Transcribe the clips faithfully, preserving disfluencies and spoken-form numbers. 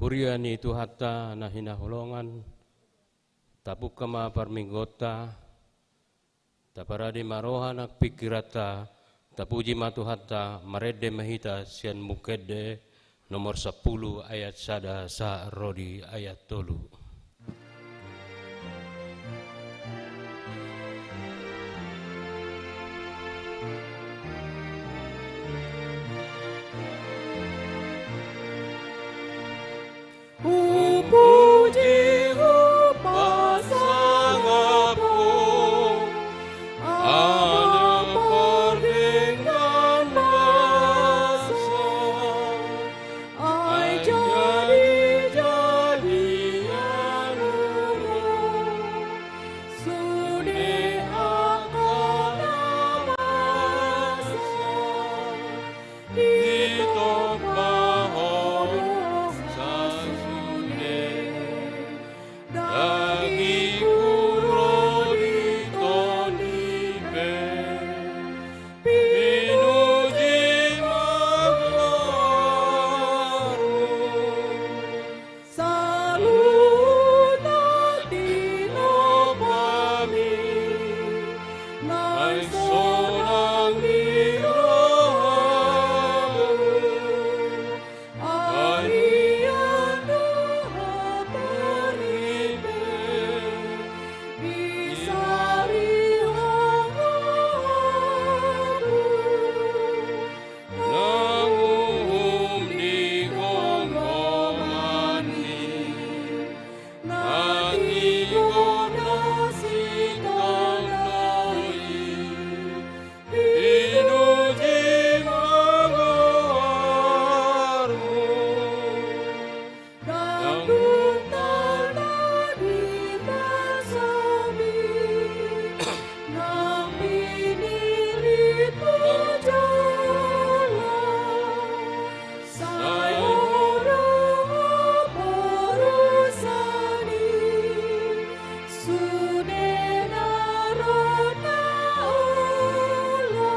Huria ni Tuhanta na hinaholongan, tapungka ma parmingguonta, taparade ma roha nang pingkiranta, tapuji ma Tuhanta, marende ma hita sian Buku Ende nomor sampulu ayat sada sahat ro di ayat tolu. Hupuji, hupasangap Ho, Anak pardenggan basa, ai jadi-jadian Ho, sude angka na masa. Ditompa Ho do sasude, dagingku ro di tondi pe. Pinuji ma goarMu. Saluhut na tinompami, naeng sonang di rohaMu, ai ia do haparipe, disarihon goarMu. Nang uhum di gomgoman i, na tigor na sitanda i, pinuji ma goarMu. Dangdut tanda di basami, nang pinirit jala, sai Ho do haporusan i, sude na ro taola.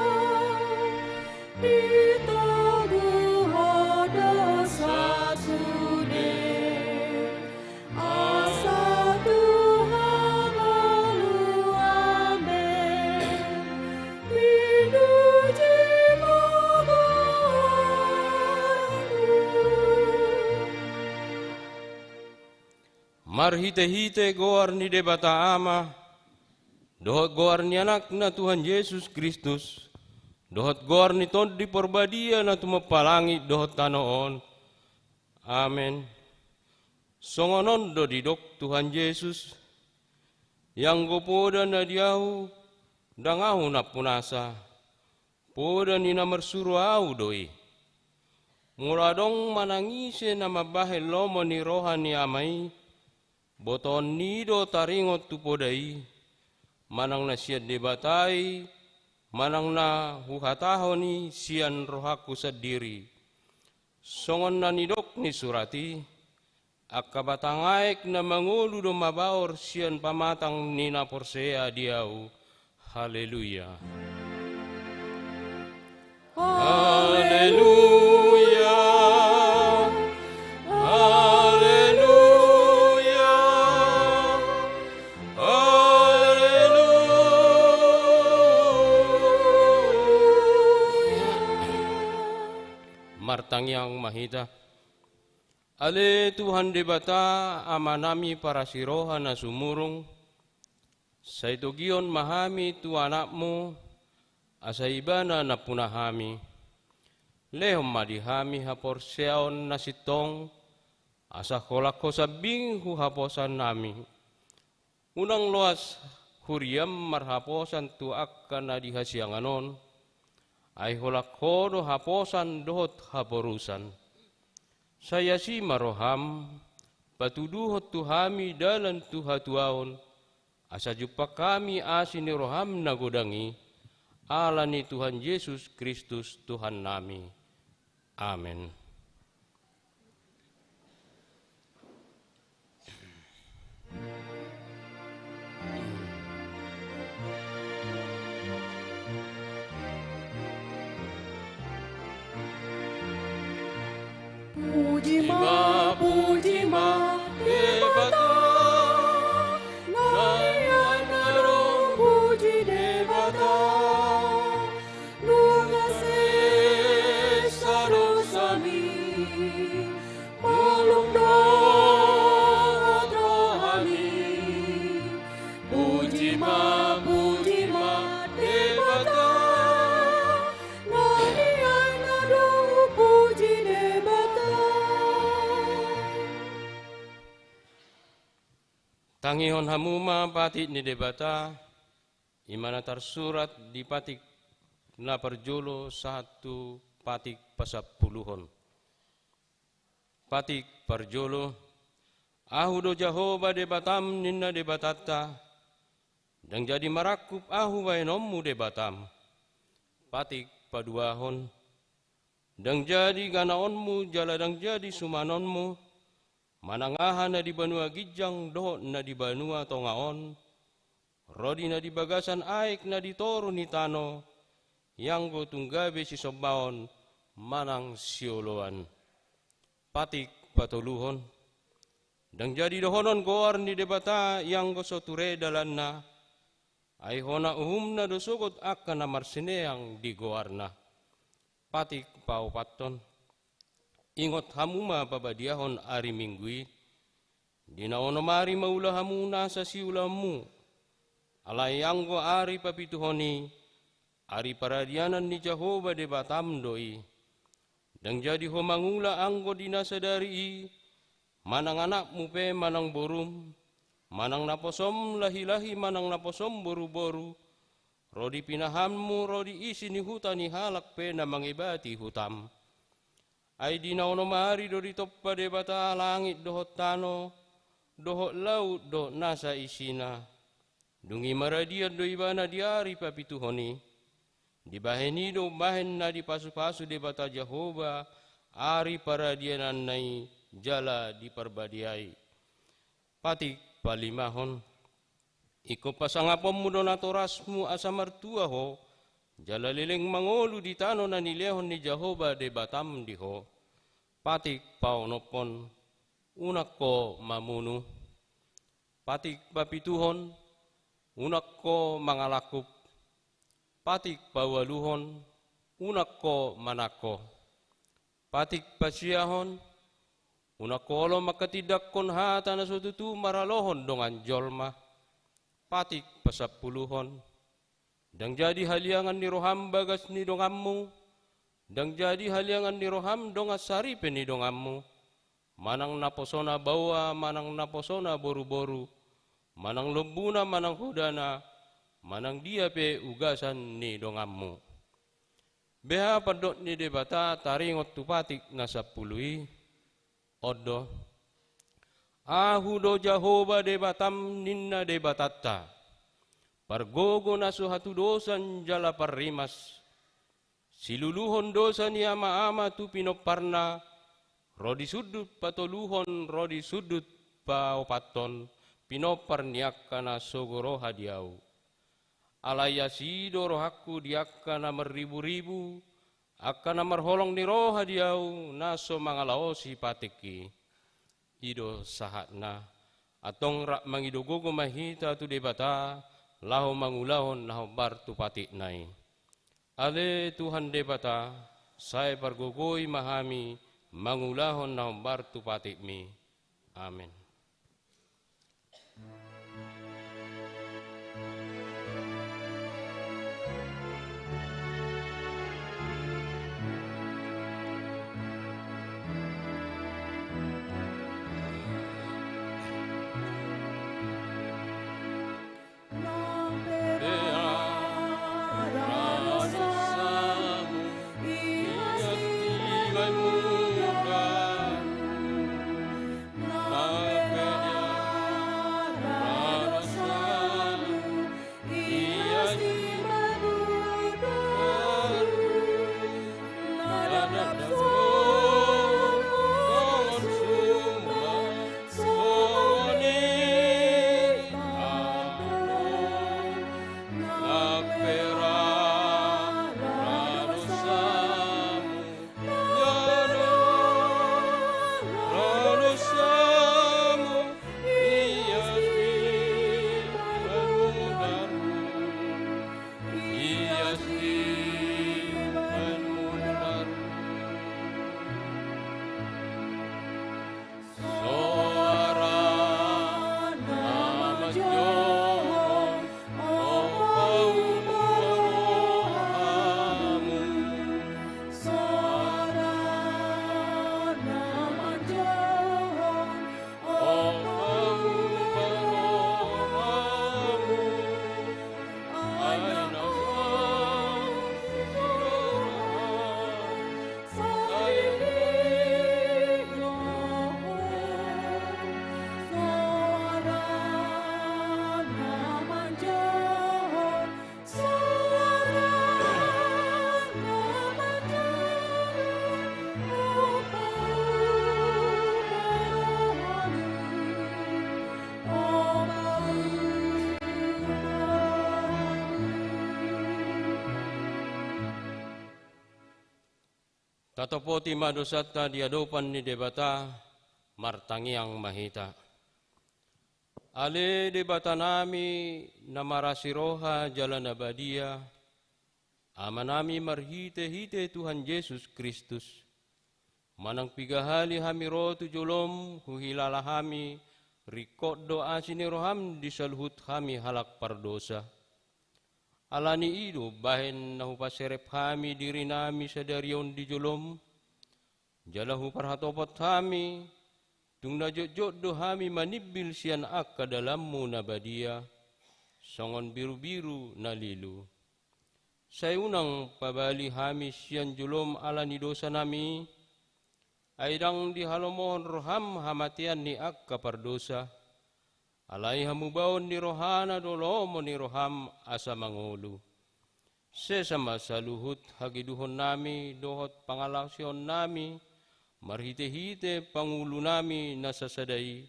Ditogu Ho do sasude, asa tu hangoluanMu. Pinuji ma goarMu. Marhite-hite goar ni Debata Ama, dohot goar ni Anakna Tuhan Jesus Kristus, dohot goar ni Tondi Parbadia na tumompa langit dohot tano on. Amen. Songon on do didok Tuhan Jesus: Ianggo poda na di Ahu, ndang Ahu nampunasa. Poda ni na marsuru Ahu do i. Molo adong manang ise na mambahen lomo ni roha ni Ama i, botoonni do taringot tu poda i, manang na sian Debata i, manang na huhatahon i sian rohangku sandiri. Songon na nidok ni surat i: Angka batang aek na mangolu do mabaor sian pamatang ni na porsea di Ahu. Haleluya. Haleluya. Haleluya. Haleluya. Martangiang ma hita. Ale Tuhan Debata, Amanami parasiroha na sumurung, sai togihon ma hami tu AnakMu, asa Ibana nampuna hami. Lehon ma di hami haporseaon na sintong, asa holan Ho sambing hu haposannami. Unang loas huriaM marhaposan tu angka na di hasiangan on, ai holan Ho do haposan dohot haporusan. Sai asi ma rohaM, patuduhon tu hami dalan tu hatuaon, asa jumpang hami asi ni rohaM na godang i, ala ni Tuhan Jesus Kristus Tuhannami. Amen. Puji ma, puji Tangihon hamu ma patik ni Debata, i ma na tarsurat di patik na parjolo sahat tu patik pasampuluhon. Patik parjolo. Ahu do Jahowa Debatam, ninna Debatanta, ndang jadi marangkup ahu bahenonmu Debatam. Patik paduahon. Ndang jadi ganaonmu jala ndang jadi sumanonmu, manang aha na di banua ginjang dohot na di banua tonga on, ro di na di bagasan aek na di toru ni tano, ianggo tung gabe sisombaon manang sioloan. Patik patoluhon. Ndang jadi dohonon goar ni Debata ianggo so ture dalanna, ai hona uhumna do sogot angka na marsineang di goarna. Patik paopathon. Ingot hamu ma pabadiahon ari Minggu i, di na onom ari maula hamu nasa siulaonmu. Alai anggo ari papituhon i, ari paradianan ni Jahowa Debatam do i. Ndang jadi ho mangula anggo di na sadari i, manang anakmu pe manang borum, manang naposom lahi-lahi manang naposom boru-boru, ro di pinahanmu ro di isi ni huta ni halak pe na mangebati hutam. Ai di na onom ari do ditompa Debata langit dohot tano, dohot laut dohot nasa isina. Dung i maradian do ibana di ari papituhon i. Dibahen i do umbahen na dipasu-pasu Debata Jahowa ari paradiananna i jala diparbadiai. Patik palimahon. Ingkon pasangaponmu do natorasmu asa martua ho, jala leleng mangolu di tano na nilehon ni Jahowa Debatam di ho. Patik paonomhon. Unang ho mamunu. Patik papituhon. Unang ho mangalangkup. Patik paualuhon. Unang ho manangko. Patik pasiahon. Unang ho olo manghatindanghon hata na so tutu maralohon dongan jolma. Patik pasampuluhon. Ndang jadi haliangan ni roham bagas ni donganmu, ndang jadi haliangan ni roham dongan saripe ni donganmu, manang naposona baoa, manang naposona boru-boru, manang lombuna, manang hodana, manang dia pe ugasan ni donganmu. Beha pandok ni Debata taringot tu patik na sampulu i. On do. Ahu do Jahowa Debatam, ninna Debatanta, pargogo na so hatudosan jala parrimas. Siluluhon dosa ni ama-ama tu pinomparna, ro di sundut patoluhon ro di sundut paopathon, pinompar ni angka na sogo roha di ahu. Alai asi do rohangku di angka na marribu-ribu, angka na marholong ni roha di ahu, na so mangalaosi patikki. I do sahatna. Antong rap mangido gogo ma hita tu Debata, laho mangulahon na hombar tu patikna i. Ale Tuhan Debata, sai pargogoi ma hami mangulahon na hombar tu patikmi. Amen. Tatopoti ma dosanta di adopan ni Debata, martangiang ma hita. Ale Debatanami na marasi roha jala na badia, Amanami marhitehite Tuhan Jesus Kristus, manang piga hali hami ro tu jolom huhilala hami, ringkot do asi ni roham di saluhut hami halak pardosa. Ala ni i do bahen na hupaserep hami dirinami sadari on di jolom, jala huparhatopot hami, tung na jotjot do hami manimbil sian angka dalanmu na badia, songon birubiru na lilu. Sai unang pabali hami sian jolom ala ni dosanami, ai ndang dihalomohon roham hamatean ni angka pardosa, alai hamubaon ni rohana do lomo ni roham asa mangolu. Sesa ma saluhut hageduhonnami dohot pangalaosionami, marhitehite pangulunami na sasada i,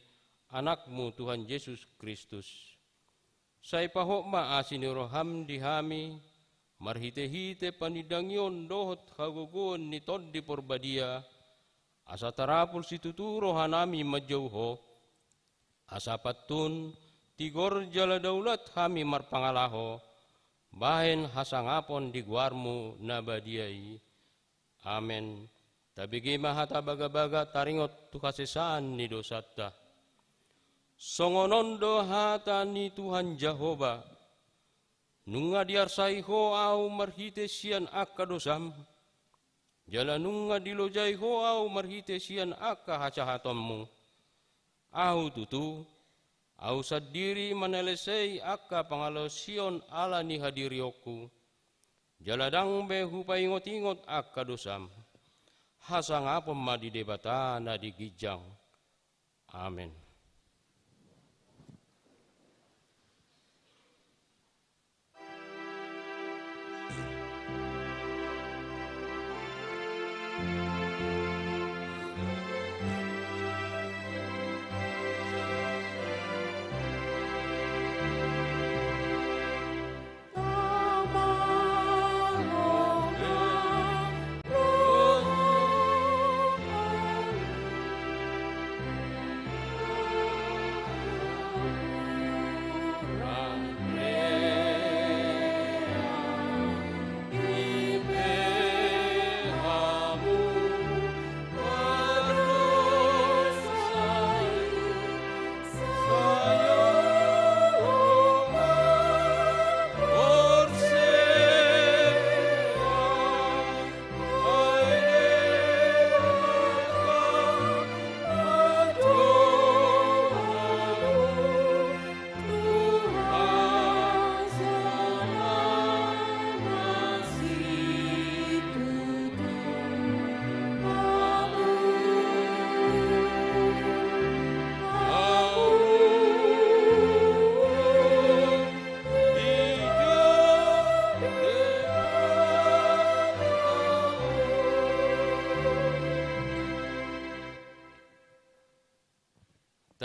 Anakmu Tuhan Jesus Kristus. Sai pahot ma asi ni roham di hami, marhitehite panindangion dohot hagogoon ni Tondi Porbadia, asa tarapul situtu rohanami manjou Ho, asa pantun, tigor jala daulat hami marpangalaho, bahen hasangapon di goarmu na badia i. Amen. Tabege ma hata bagabaga taringot tu hasesaan ni dosanta. Songon on do hata ni Tuhan Jahowa, nunga diarsai Ho ahu marhite sian angka dosam, jala nunga dilojai Ho ahu marhite sian angka hajahatonmu. Ahu tutu, ahu sandiri manalesei angka pangalaosion ala ni hadirionku, jala ndang be hupaingotingot angka dosam. Hasangapon ma di Debata na di ginjang. Amen.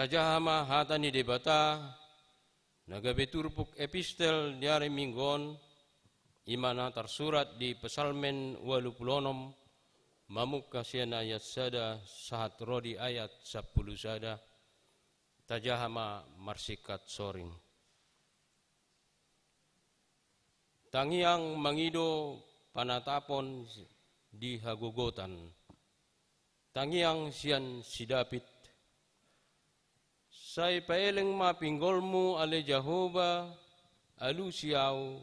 Tajaha ma hata ni Debata, na gabe turpuk epistel di ari Minggu on, i ma na tarsurat di Psalmen ualu pulu onom, mamungka sian ayat sada sahat ro di ayat sampulu sada, tajaha ma marsingkat soring. Tangiang mangido panatapon di hagogotan. Tangiang sian si David. Sai paeleng ma pinggolmu ale Jahowa, alusi ahu,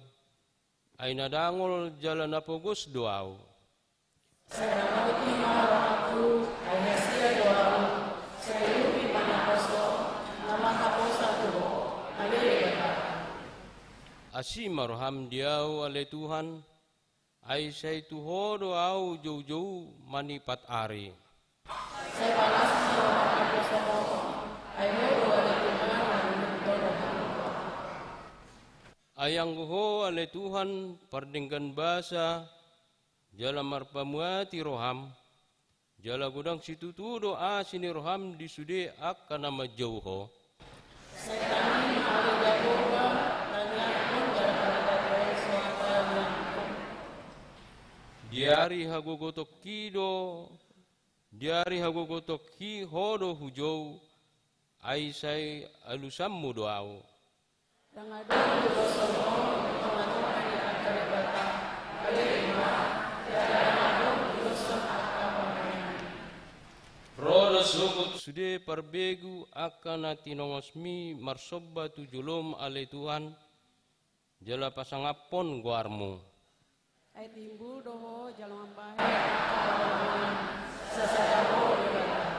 ai na dangol jala na pogos do ahu. Sai ramoti ma rohangku, ai na sia do ahu, sai urupi ma naposo, na manghaposan tu Ho, ale Debata. Asi ma roham di ahu ale Tuhan, ai sai tu Ho do ahu joujou manipat ari. Sai palas ma roham ale Jahowa, ai Ho do ale Tuhan na niluluhon rohangku. Ai anggo Ho ale Tuhan pardenggan basa, jala marpamuati roham, jala godang situtu do asi ni roham di sude angka na manjou Ho. Sai tangi ma ale Jahowa, tangiangkon jala paradaton so angka tangiangkon. Di Di ari hagogotonki do, di ari hagogotonki ho do hujou, ai sai alusanmu do ahu. Ndang adong uloson ho di tongatonga ni angka debata, ale Debata, jala ndang adong uloson angka pamaenan. Ro do sogot sude parbegu angka na tinongosmi marsomba tu jolom, ale Tuhan, jala pasangaphon goarmu. Ai timbul do ho jala mambahen angka hagogotan, sasada ho Debata.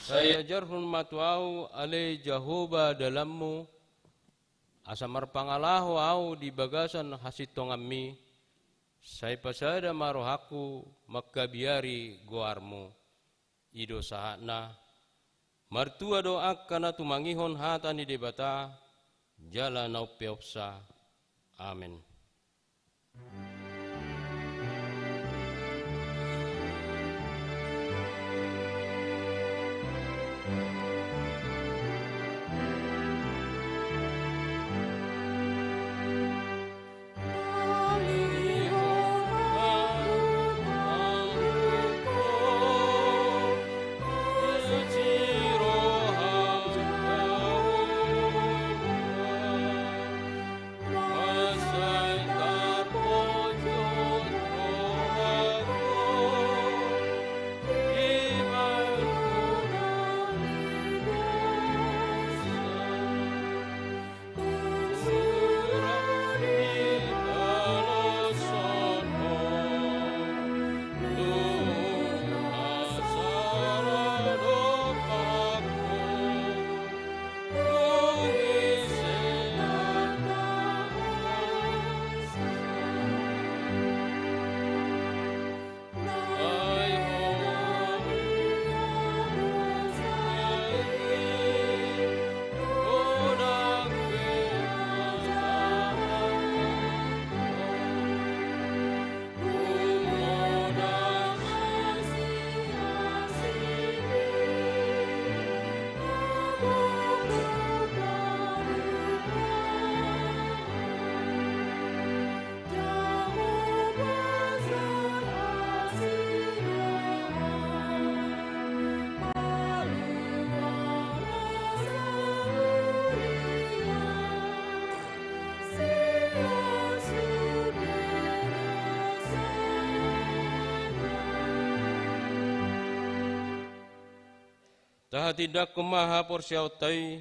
Sai ajarhon ma tu ahu, ale Jahowa, dalanmu, asa marpangalaho ahu di bagasan hasintonganmi, sai pasada ma rohangku mangkabiari goarmu. I do sahatna. Martua do angka na tumangihon hata ni Debata, jala na umpeopsa. Amen. Tahatindangkon ma haporseaonta i,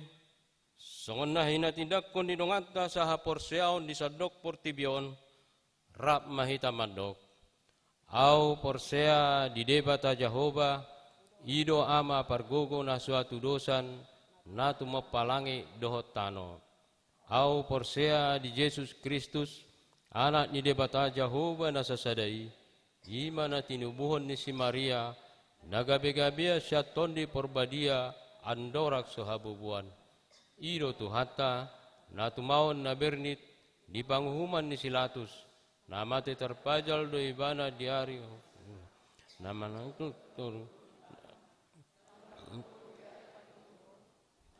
songon na hinatindangkon ni donganta sahaporseaon di sandok portibi on, rap ma hita mandok. Ahu porsea di Debata Jahowa, i do Ama pargogo na so hatudosan, na tumompa langit dohot tano. Ahu porsea di Jesus Kristus, Anak ni Debata Jahowa na sasada i, i ma na tinubuhon ni si Maria, na gabegabean sian Tondi Porbadia, andorang so habubuan. I do Tuhanta, na tumaon na bernit di panguhuman ni si Latus, na mate tarpajal do Ibana di ari, na manaek tu, tu,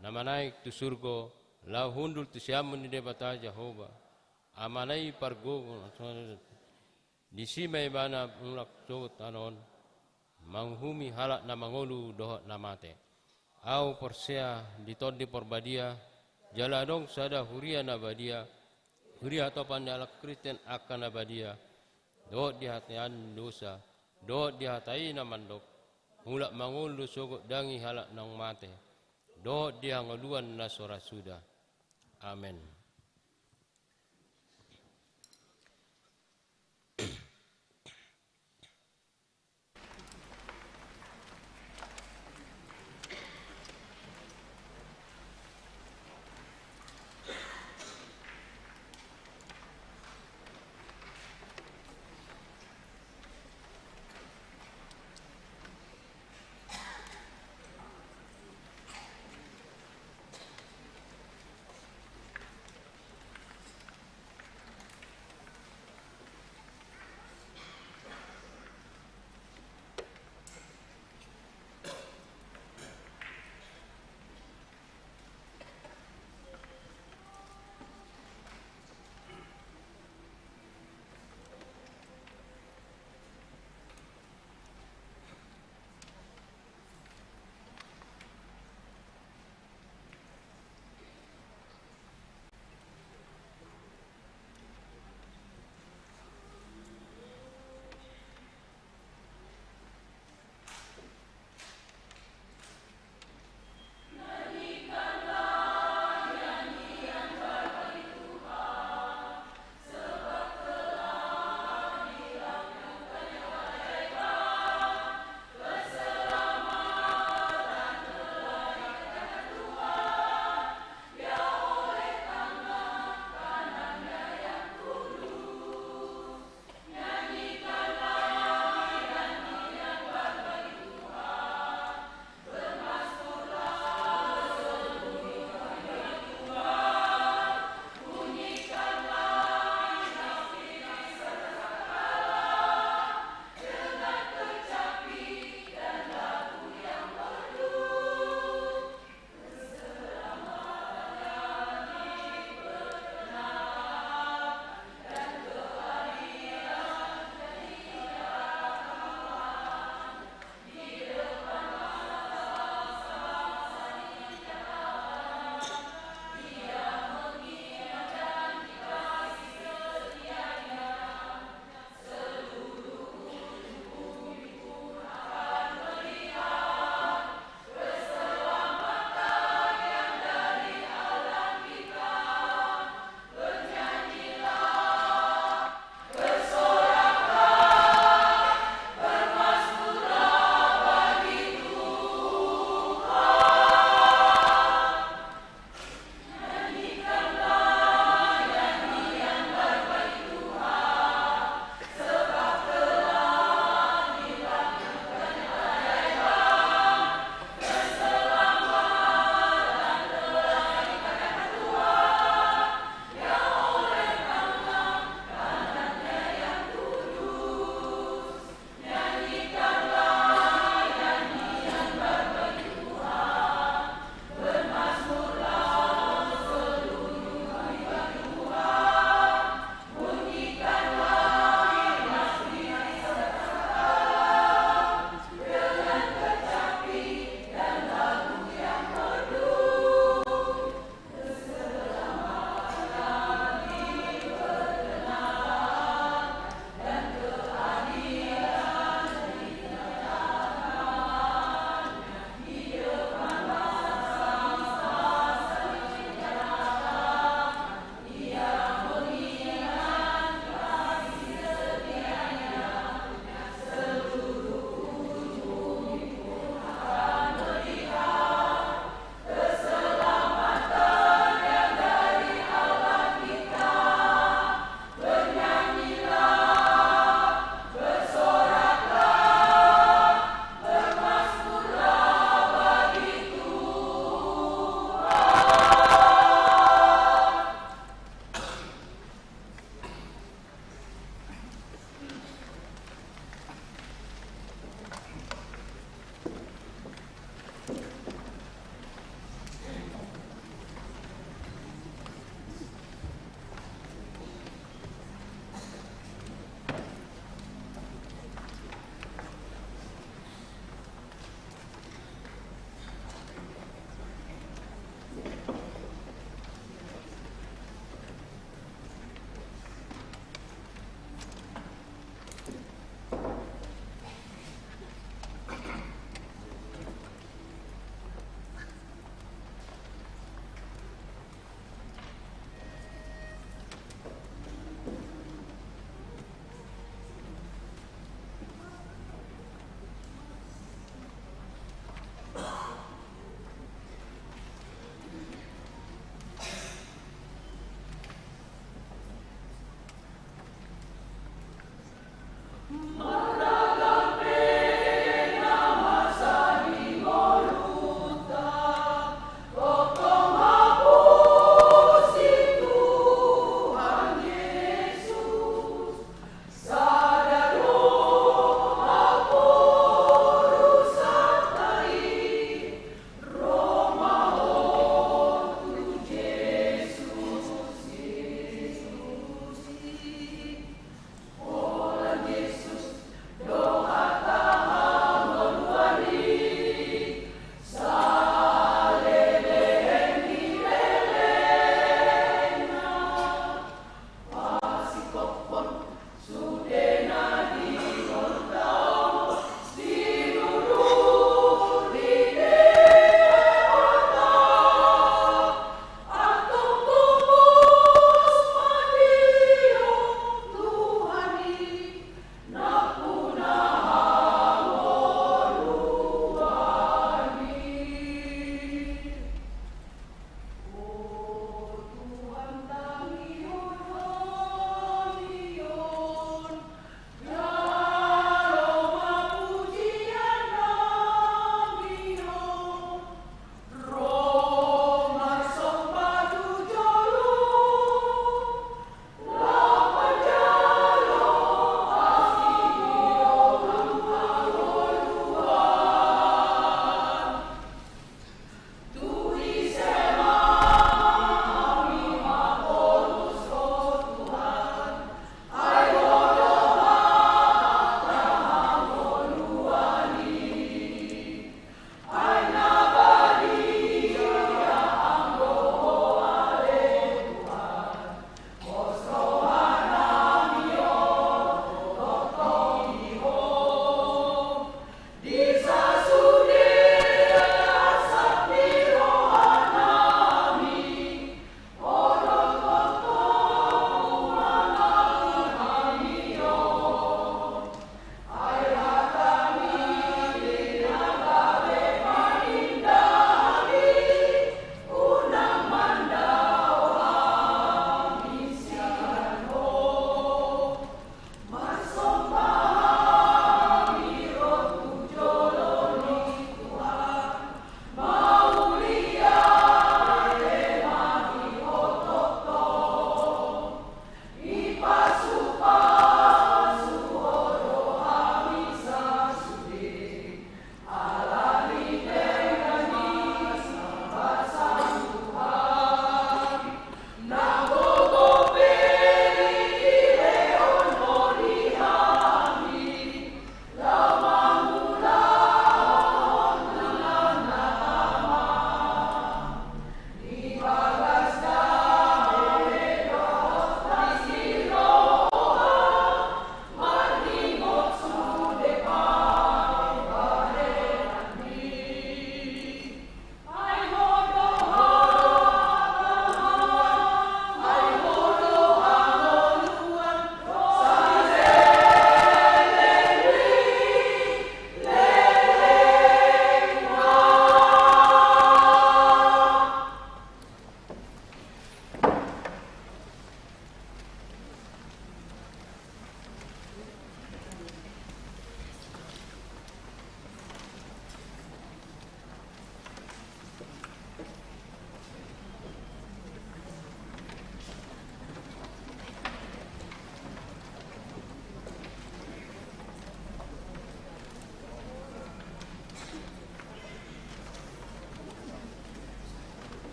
na manaek tu surgo, laho hundul tu siamun ni Debata Jahowa, Amana i pargogo, disi ma Ibana mulak sogot tano on, manguhumi halak na mangolu dohot na mate. Ahu porsea di Tondi Porbadia, jala adong sada huria na badia, huria hatopan ni halak Kristen angka na badia, dohot di hatean dosa, dohot di hata i na mandok, mulak mangolu do sogot daging halak naung mate, dohot di hangoluan na so ra suda. Amen.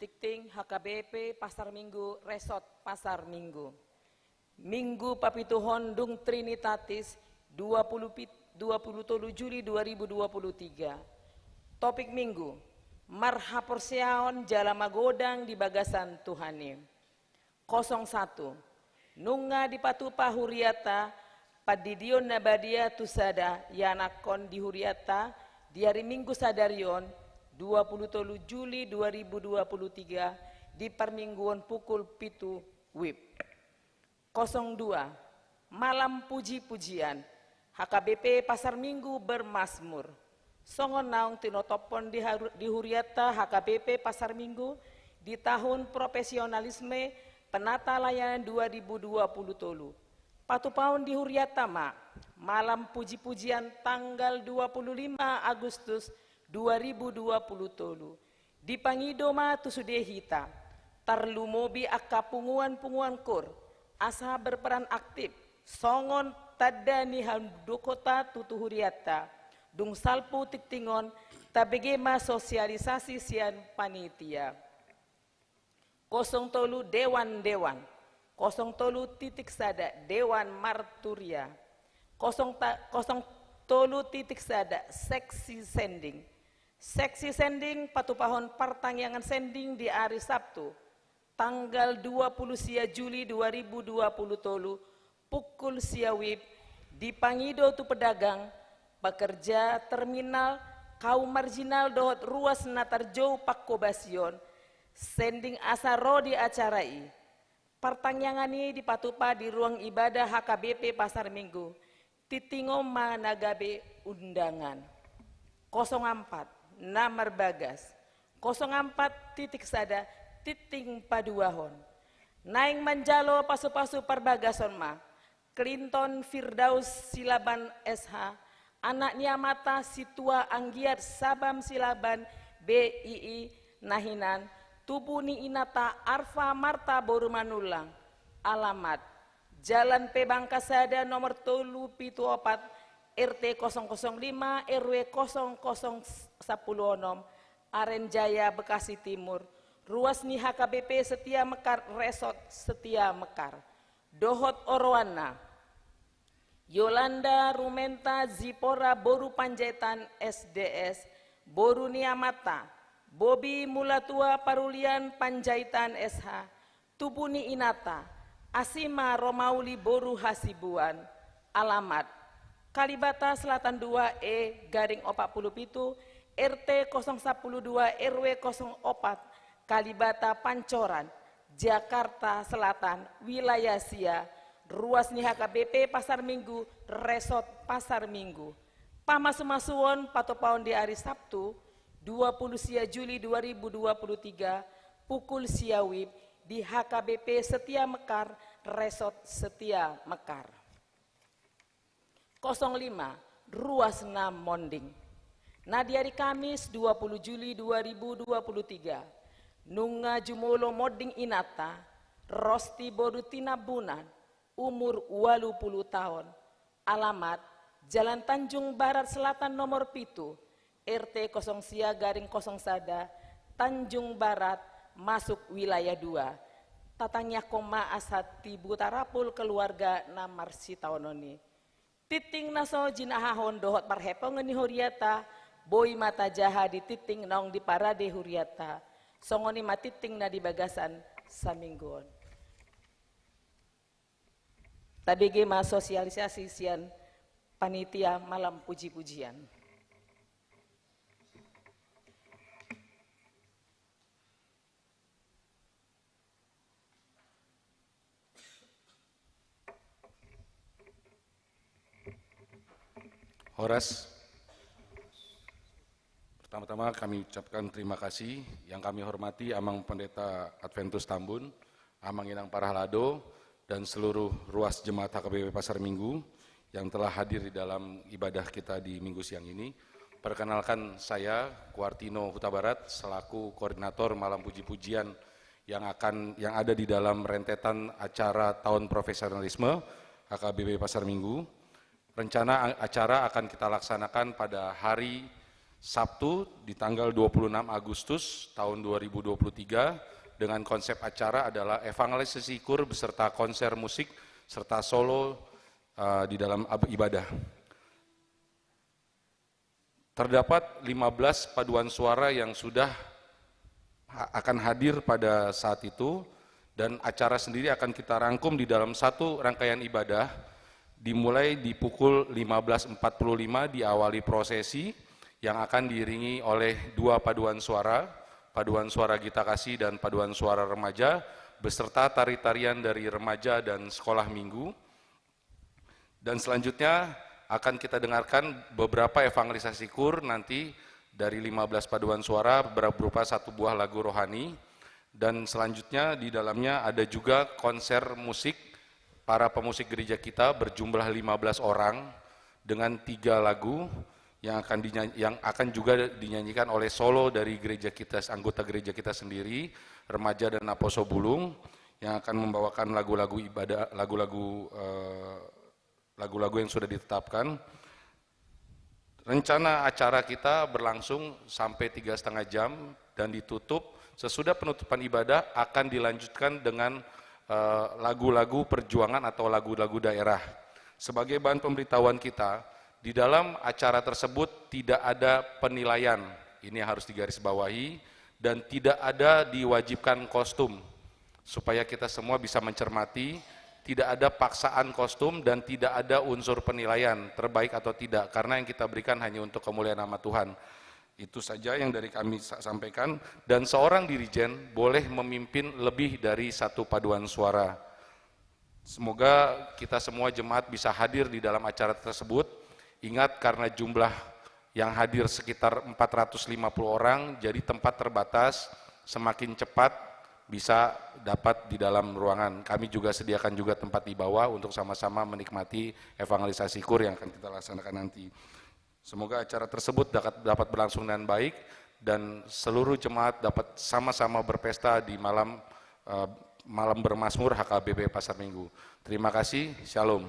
Tingting H K B P Pasar Minggu, Resort Pasar Minggu. Minggu papituhon dung Trinitatis, dua puluh pit-, dua puluh tolu Juli dua ribu dua puluh tiga. Topik Minggu, marhaporseaon jala magodang di bagasan Tuhan i. Kosong satu. Nunga dipatupa huriata, pandidion na badia tu sada ianakhon di huriata, di ari Minggu sadari on, dua puluh tolu Juli dua ribu dua puluh tiga, di parmingguon pukul pitu wib. Kosong dua. Malam puji-pujian. H K B P Pasar Minggu bermazmur. Songon naung tinotophon di haru-, di huriata H K B P Pasar Minggu di tahun profesionalisme penata layanan dua ribu dua puluh tolu. Patupaon di huriata ma, malam puji-pujian tanggal dua puluh lima Agustus dua ribu dua puluh tolu. Dipangido ma tu sude hita, tarlumobi angka punguan-punguan koor, asa berperan aktif, songon tanda ni haundukhonta tu hurianta, dung salpu tingting on, tabege ma sosialisasi sian panitia. Kosong tolu dewan-dewan. Kosong tolu titik sada dewan marturia. Kosong ta-, kosong tolu titik sada seksi sending. Seksi sending patupahon partangiangan sending di ari Sabtu, tanggal dua puluh sia Juli dua ribu dua puluh tolu, pukul sia wib, dipangido tu pedagang, pekerja, terminal, kaum marginal dohot ruas na tarjou pangkobasion, sending asa ro di acara i. Partangiangan i dipatupa di ruang ibadah H K B P Pasar Minggu, tingting on ma na gabe undangan. Kosong ampat, na marbagas. Kosong ampat titik sada, tingting paduahon. Naeng manjalo pasu-pasu parbagason ma, Clinton Firdaus Silaban S H, anak ni amanta Situa Anggiat Sabam Silaban B I I na hinan, tubu ni inanta Arfa Marta boru Manullang, alamat, Jalan Pebangka sada nomor tolu pitu opat, R T kosong kosong lima, R W kosong kosong sapuluh onom, Aren Jaya, Bekasi Timur, ruas ni H K B P Setia Mekar, Resort Setia Mekar. Dohot oroanna, Yolanda Rumenta Zipora boru Panjaitan S D S, boru ni amanta, Bobi Mulatua Parulian Panjaitan S H, tubu ni inanta, Asima Romauli boru Hasibuan, alamat, Kalibata Selatan dua E garing opat puluh pitu, R T kosong sapuluh dua, R W kosong opat, Kalibata Pancoran, Jakarta Selatan, wilayah sia, ruas ni H K B P Pasar Minggu, Resort Pasar Minggu. Pamasu-masuon patupaon di ari Sabtu, dua puluh sia Juli dua ribu dua puluh tiga, pukul sia wib, di H K B P Setia Mekar, Resort Setia Mekar. Kosong lima, ruas na monding. Na di ari Kamis dua puluh Juli dua ribu dua puluh tiga, nunga jumolo monding inanta, Rosti boru Tinambunan, umur ualu puluh taon, alamat, Jalan Tanjung Barat Selatan nomor pitu, R T kosong sia garing kosong sada, Tanjung Barat, masuk wilayah dua. Tatangiangkon ma asa tibu tarapul keluarga na marsitaonon i. Tingting na so jinahahon dohot parhepongan ni huriata, boi ma tajaha di tingting naung diparade huriata. Songon i ma tingting na di bagasan saminggu on. Tabege ma sosialisasi sian panitia malam puji-pujian. Horas. Pertama-tama kami ucapkan terima kasih yang kami hormati Amang Pendeta Adventus Tambun, Amang Inang Parhalado, dan seluruh ruas jemaat H K B P Pasar Minggu yang telah hadir di dalam ibadah kita di Minggu siang ini. Perkenalkan, saya Kuartino Hutabarat selaku koordinator malam puji-pujian yang akan, yang ada di dalam rentetan acara Tahun Profesionalisme H K B P Pasar Minggu. Rencana a-, acara akan kita laksanakan pada hari Sabtu di tanggal dua puluh enam Agustus tahun dua ribu dua puluh tiga, dengan konsep acara adalah evangelisasi kur beserta konser musik serta solo, eh, di dalam ab-, ibadah. Terdapat lima belas paduan suara yang sudah ha-, akan hadir pada saat itu, dan acara sendiri akan kita rangkum di dalam satu rangkaian ibadah, dimulai di pukul lima belas empat puluh lima diawali prosesi yang akan diiringi oleh dua paduan suara, paduan suara Gita Kasih dan paduan suara remaja, beserta tari-tarian dari remaja dan sekolah minggu. Dan selanjutnya akan kita dengarkan beberapa evangelisasi kur nanti dari lima belas paduan suara ber-, berupa satu buah lagu rohani. Dan selanjutnya di dalamnya ada juga konser musik para pemusik gereja kita berjumlah lima belas orang dengan tiga lagu yang akan dinya-, yang akan juga dinyanyikan oleh solo dari gereja kita, anggota gereja kita sendiri, remaja dan Naposo Bulung, yang akan membawakan lagu-lagu ibadah, lagu-lagu, eh, lagu-lagu yang sudah ditetapkan. Rencana acara kita berlangsung sampai tiga setengah jam dan ditutup. Sesudah penutupan ibadah akan dilanjutkan dengan, eh, lagu-lagu perjuangan atau lagu-lagu daerah. Sebagai bahan pemberitahuan kita, di dalam acara tersebut tidak ada penilaian. Ini harus digarisbawahi, dan tidak ada diwajibkan kostum. Supaya kita semua bisa mencermati, tidak ada paksaan kostum dan tidak ada unsur penilaian terbaik atau tidak, karena yang kita berikan hanya untuk kemuliaan nama Tuhan. Itu saja yang dari kami sa-, sampaikan, dan seorang dirijen boleh memimpin lebih dari satu paduan suara. Semoga kita semua jemaat bisa hadir di dalam acara tersebut. Ingat, karena jumlah yang hadir sekitar empat ratus lima puluh orang, jadi tempat terbatas, semakin cepat bisa dapat di dalam ruangan. Kami juga sediakan juga tempat di bawah untuk sama-sama menikmati evangelisasi kur yang akan kita laksanakan nanti. Semoga acara tersebut dapat, dapat berlangsung dengan baik dan seluruh jemaat dapat sama-sama berpesta di malam, eh, malam bermazmur H K B P Pasar Minggu. Terima kasih. Shalom.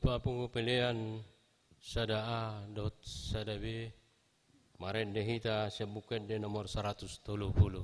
Papungu pelean sada A dohot sada B, marende hita sian Buku Ende nomor saratus tolu pulu.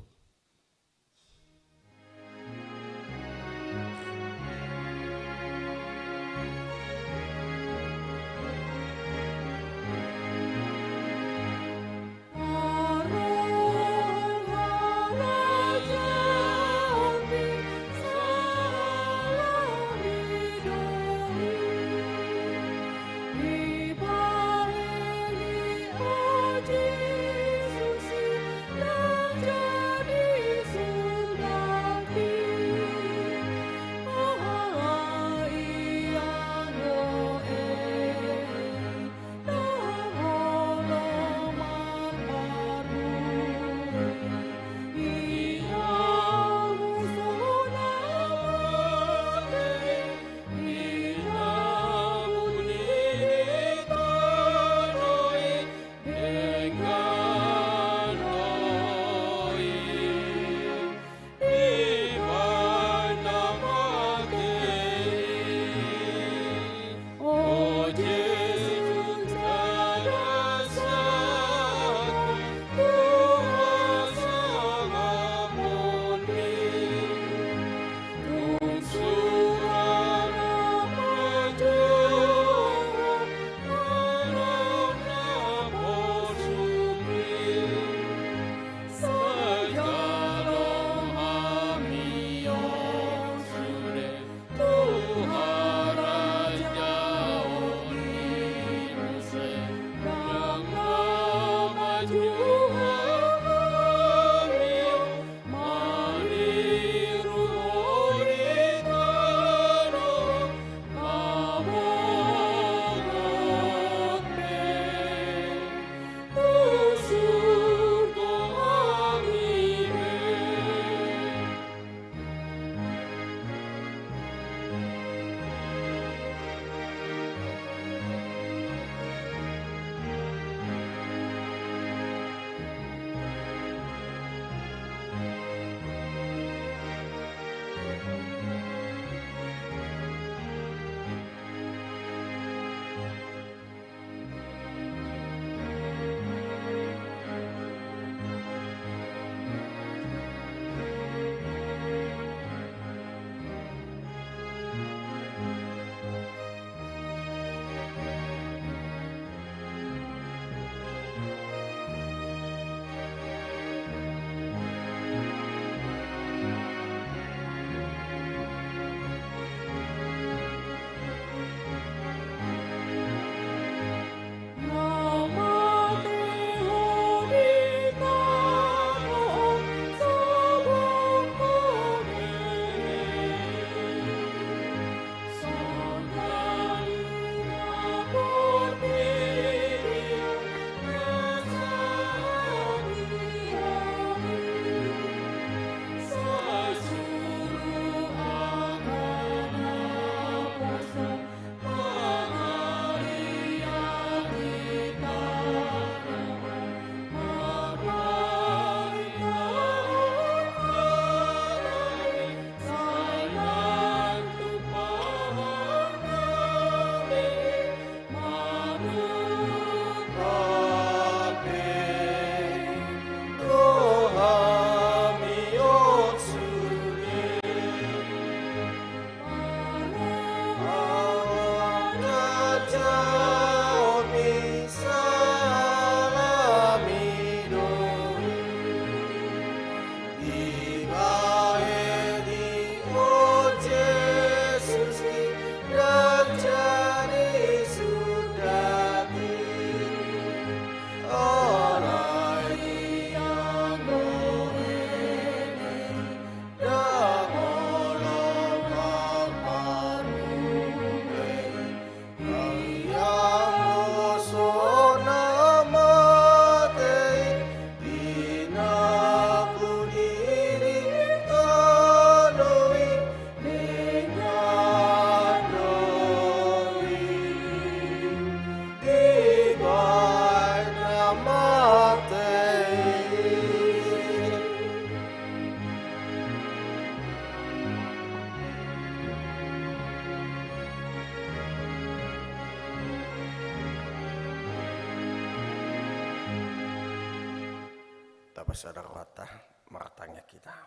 Pasada rohanta, martangiang hita.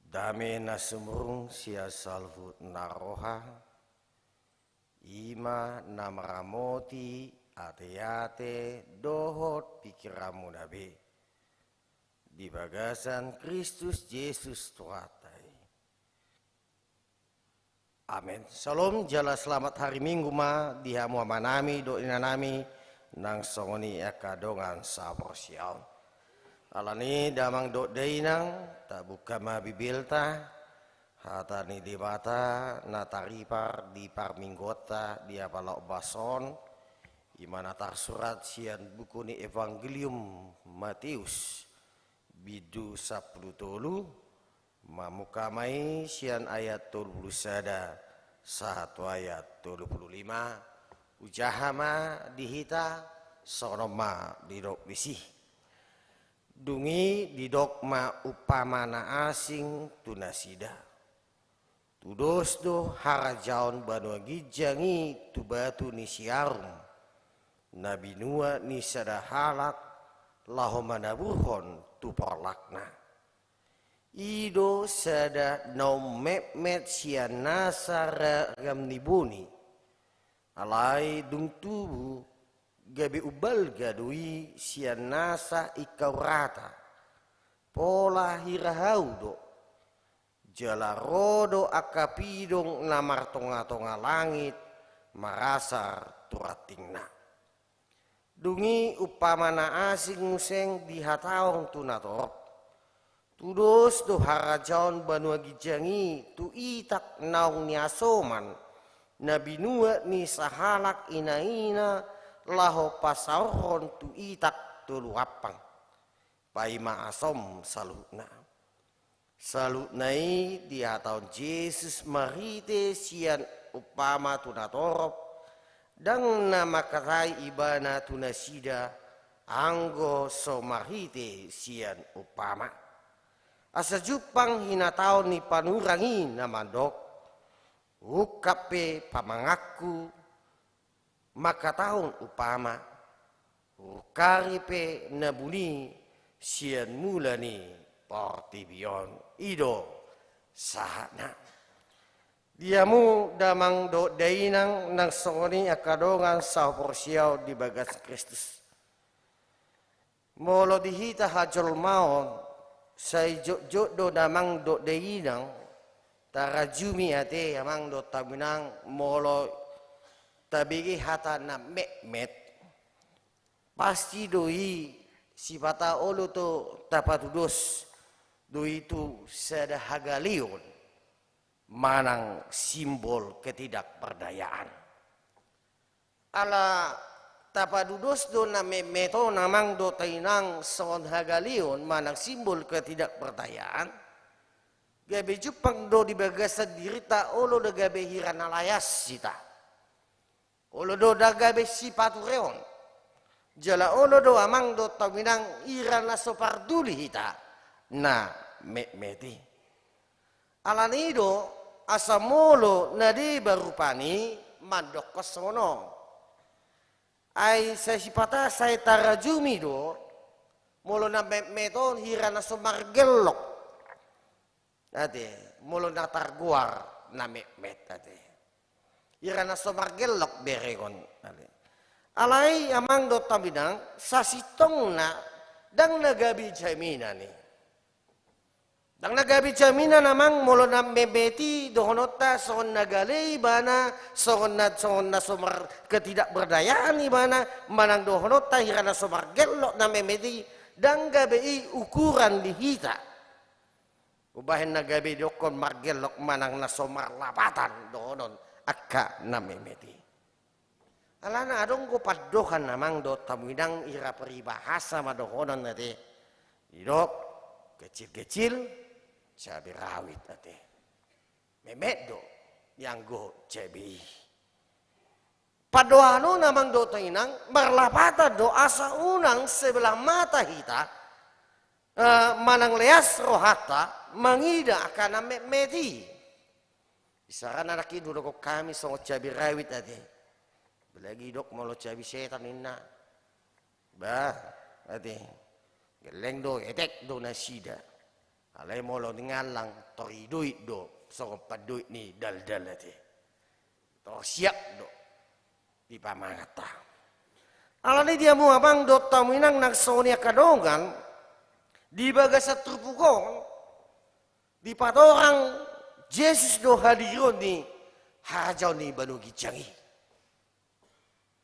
Dame na sumurung sian saluhut na roha, i ma na maramoti ateate dohot pingkiranmuna be di bagasan Kristus Jesus Tuhanta i. Amen. Syalom, jala selamat hari Minggu ma di hamu amanami dohot inanami, nang songon i angka dongan saporseaon. Alani i damang dohot dainang, tabuka ma Bibelta, hata ni Debata na taripar di parmingguonta di apala ombas on, i ma na tarsurat sian buku ni Evangelium Mateus, bindu sampulu tolu, mamungka ma i sian ayat tolu pulu sada sahat tu ayat tolu pulu lima, hujaha ma di hita, songon on ma didok disi. Dung i didok ma umpama na asing tu nasida. Tudos do harajaon banua ginjang i tu batu ni siarum, na binuat ni sada halak laho manaburhon tu porlakna. I do sada naung metmet sian nasa ragam ni boni. Alai dung tubu, gabe umbalga do i sian nasa ingkau rata. Pola hira hau do. Jala ro do angka pidong na martongatonga langit marasar tu rantingna. Dung i umpama na asing muse dihatahon tu natorop. Tudos do harajaon banua ginjang i tu itak naung niasoman, na binuat ni sahalak inaina laho pasaorhon tu itak tolu ampang. Paima asom saluhutna. Saluhutna i dihatahon Jesus marhite sian umpama tu natorop, ndang na mangkatai ibana tu nasida anggo so marhite sian umpama. Asa jumpang hinatahon ni panurang i na mandok, ungkap pe pamanganku, mangkatahon umpama, hurungkari pe na buni sian mula ni portibi on. I do sahatna. Di hamu damang dohot dainang nang songon i angka dongan saporseaon di bagas Kristus. Molo di hita hajolmaon, sai jotjot do damang dohot dainang, tarajumi ate amang dohot hamu inang, molo tabege hata na metmet, pasti do i sipata olo do tapatudos do i tu sada hagaleon manang simbol ketidakberdayaan. Ala tapatudos do na metmet on amang dohot dainang songon hagaleon manang simbol ketidakberdayaan, gabe jumpang do di bagasan dirinta olo do gabe hira na layas hita. Olo do ndang gabe sipatureon. Jala olo do amang dohot hamu inang hira na so parduli hita na metmet i. Alani i do, asa molo na deba rupani mandokkon songon on. Ai sai sipata sai tarajumi do, molo na metmet on hira na so margellok. Ate, molo na targoar na metmet ate. Hira na so margellok berengon ate. Alai amang dohot hamu inang, sasintongna ndang na gabe jaminan i. Ndang na gabe jaminan amang molo na metmet i dohononta songon na gale ibana, songon na, songon na so mar-, ketidakberdayaan ibana, manang dohononta hira na so margellok na metmet i, ndang gabe i ukuran di hita. Umbahen na gabe didokkon margellok manang na so marlapatan dohonon angka na metmet i. Alana adong do pandohan amang dohot hamu inang, ira peribahasa ma dohonon ate. Didok, kecil-kecil cabe rawit ate. Metmet do dianggo cabe i. Pandohan on amang dohot inang, marlapatan do asa unang sebelah mata hita, eh, manang leas rohanta mangida angka na metmet i. Isarana nangkin hudokkon hami songon cabe rawit ate. Apalagi didok molo cabe setan ninna. Bah, ate. Pelleng do, etek do nasida. Alai molo ningallang tor idoit do songon pandoit ni daldal ate. Tor siap do dipamanganta. Alani dia mu amang dohot hamu inang nang songon i angka dongan, di bagasan turpuk on, dipatorang Jesus do hadiron ni harajaon ni banua ginjang i.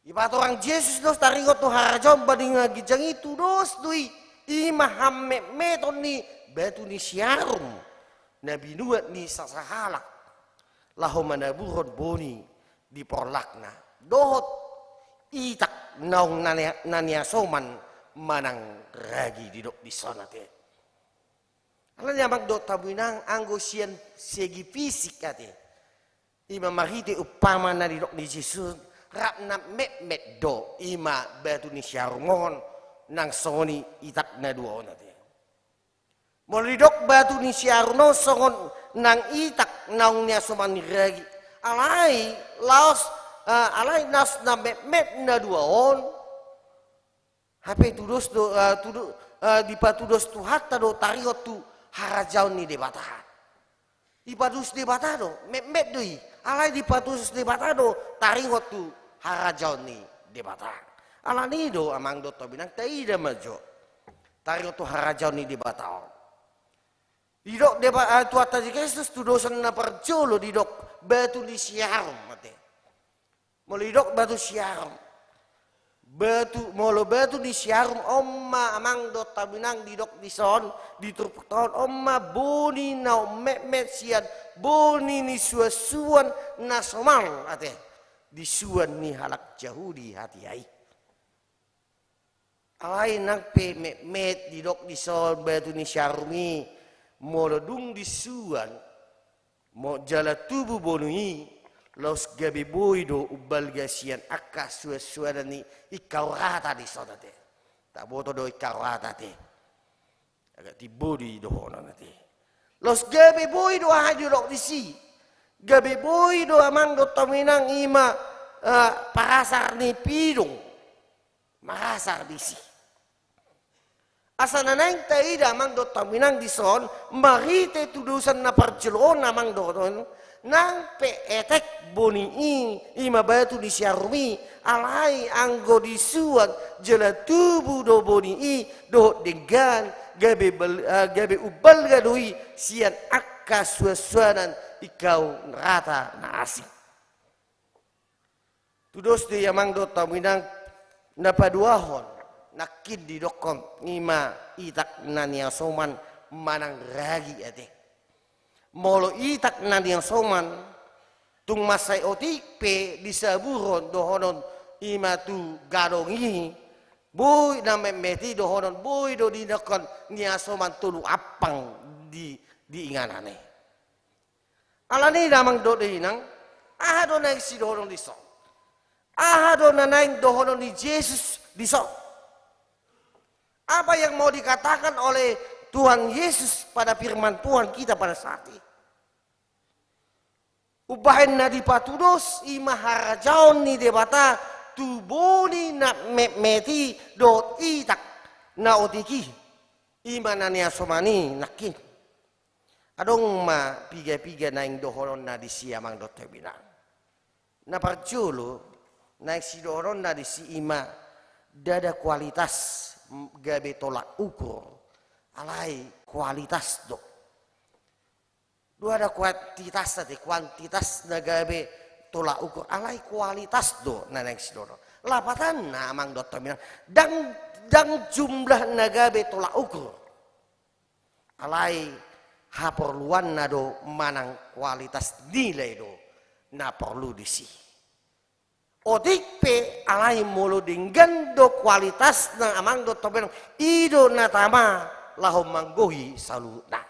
Dipatorang Jesus do taringot tu harajaon banua ginjang i, tudos do i, i ma hametmeton ni batu ni siarum na binuat ni sasahalak laho manaburhon boni di porlakna dohot itak naung na nia-, na niasoman manang ragi didok dison ate. Alani amang dohot hamu inang anggo sian segi fisik ate, i ma marhite umpama na didok ni Jesus, rap na metmet do i ma batu ni siarum on nang songon i itak na dua on ate. Molo didok batu ni siarum on songon nang itak naung niasoman ni ragi, alai laos, eh, alai laos na metmet na dua on, hape tudos do, eh, tudo-, eh, dipatudos Tuhanta do taringot tu harajaon ni Debata. Dipatudos Debata do, metmet do i. Alai dipatudos Debata do taringot tu harajaon ni Debata. Alani do amang dohot hamu inang taida ma jo taringot tu harajaon ni Debata on. Didok Deba-, eh, Tuhanta Jesus tudosan na parjolo didok batu ni siarum ate. Molo didok batu siarum, batu, molo batu ni siarum on ma amang dohot hamu inang didok dison di turpukta on, on ma boni na ummetmet sian boni ni suansuan na somal ate di suan ni halak Jahudi hatiha i. Alai nang pe metmet didok dison batu ni siarum i, molo dung disuan, mo jala tubu boni i, laos gabe boi do umbalga sian angka suansuanan ni ingkau rata dison ate. Taboto do ingkau rata ate. Agak timbo do i dohonon ate. Laos gabe boi do aha didok disi. Gabe boi do amang dohot hamu inang i ma, eh, parasar ni pidong. Marasar disi. Asa na naeng taida amang dohot hamu inang dison, marhite tudosan na parjolo on amang dohot hamu inang, nang pe etek boni i, i ma batu ni siarum i, alai anggo disuan jala tubu do boni i, dohot denggan, gabe bal-, eh, gabe umbalga do i, sian angka suansuanan ingkau rata na asing. Tudos do i amang dohot hamu inang na paduahon, nangkin didokkon i ma itak na niasoman manang ragi ate. Molo itak na niasoman, tung mansai otik pe disaburhon dohonon i ma tu gadong i, boi na metmet i dohonon, boi do didokkon niasoman tolu ampang di, di inganan i. Alani damang dohot inang, aha do naeng sidohonon dison? Aha do na naeng dohonon ni Jesus dison? Apa yang mau dikatakan oleh Tuhan Yesus pada firman Tuhan kita pada saat ini? Umbahen na dipatudos i ma harajaon ni Debata tu boni na metmet i dohot itak na otik i, i ma na niasoman i nangkin. Adong ma piga-piga naeng dohononna disi amang dohot hamu inang. Na parjolo naeng sidohononna disi i ma ndada kualitas gabe tolak ukur, alai kualitas do. Ndada kuantitas ate, kuantitas na gabe tolak ukur, alai kualitas do na naeng sidohonon. Lapatanna amang dohot hamu inang, ndang, ndang jumlah na gabe tolak ukur. Alai haporluanna do manang kualitas nilai do na porlu disi. Otik pe alai molo denggan do kualitasna amang dohot hamu inang, i do na tama laho manggohi saluhutna.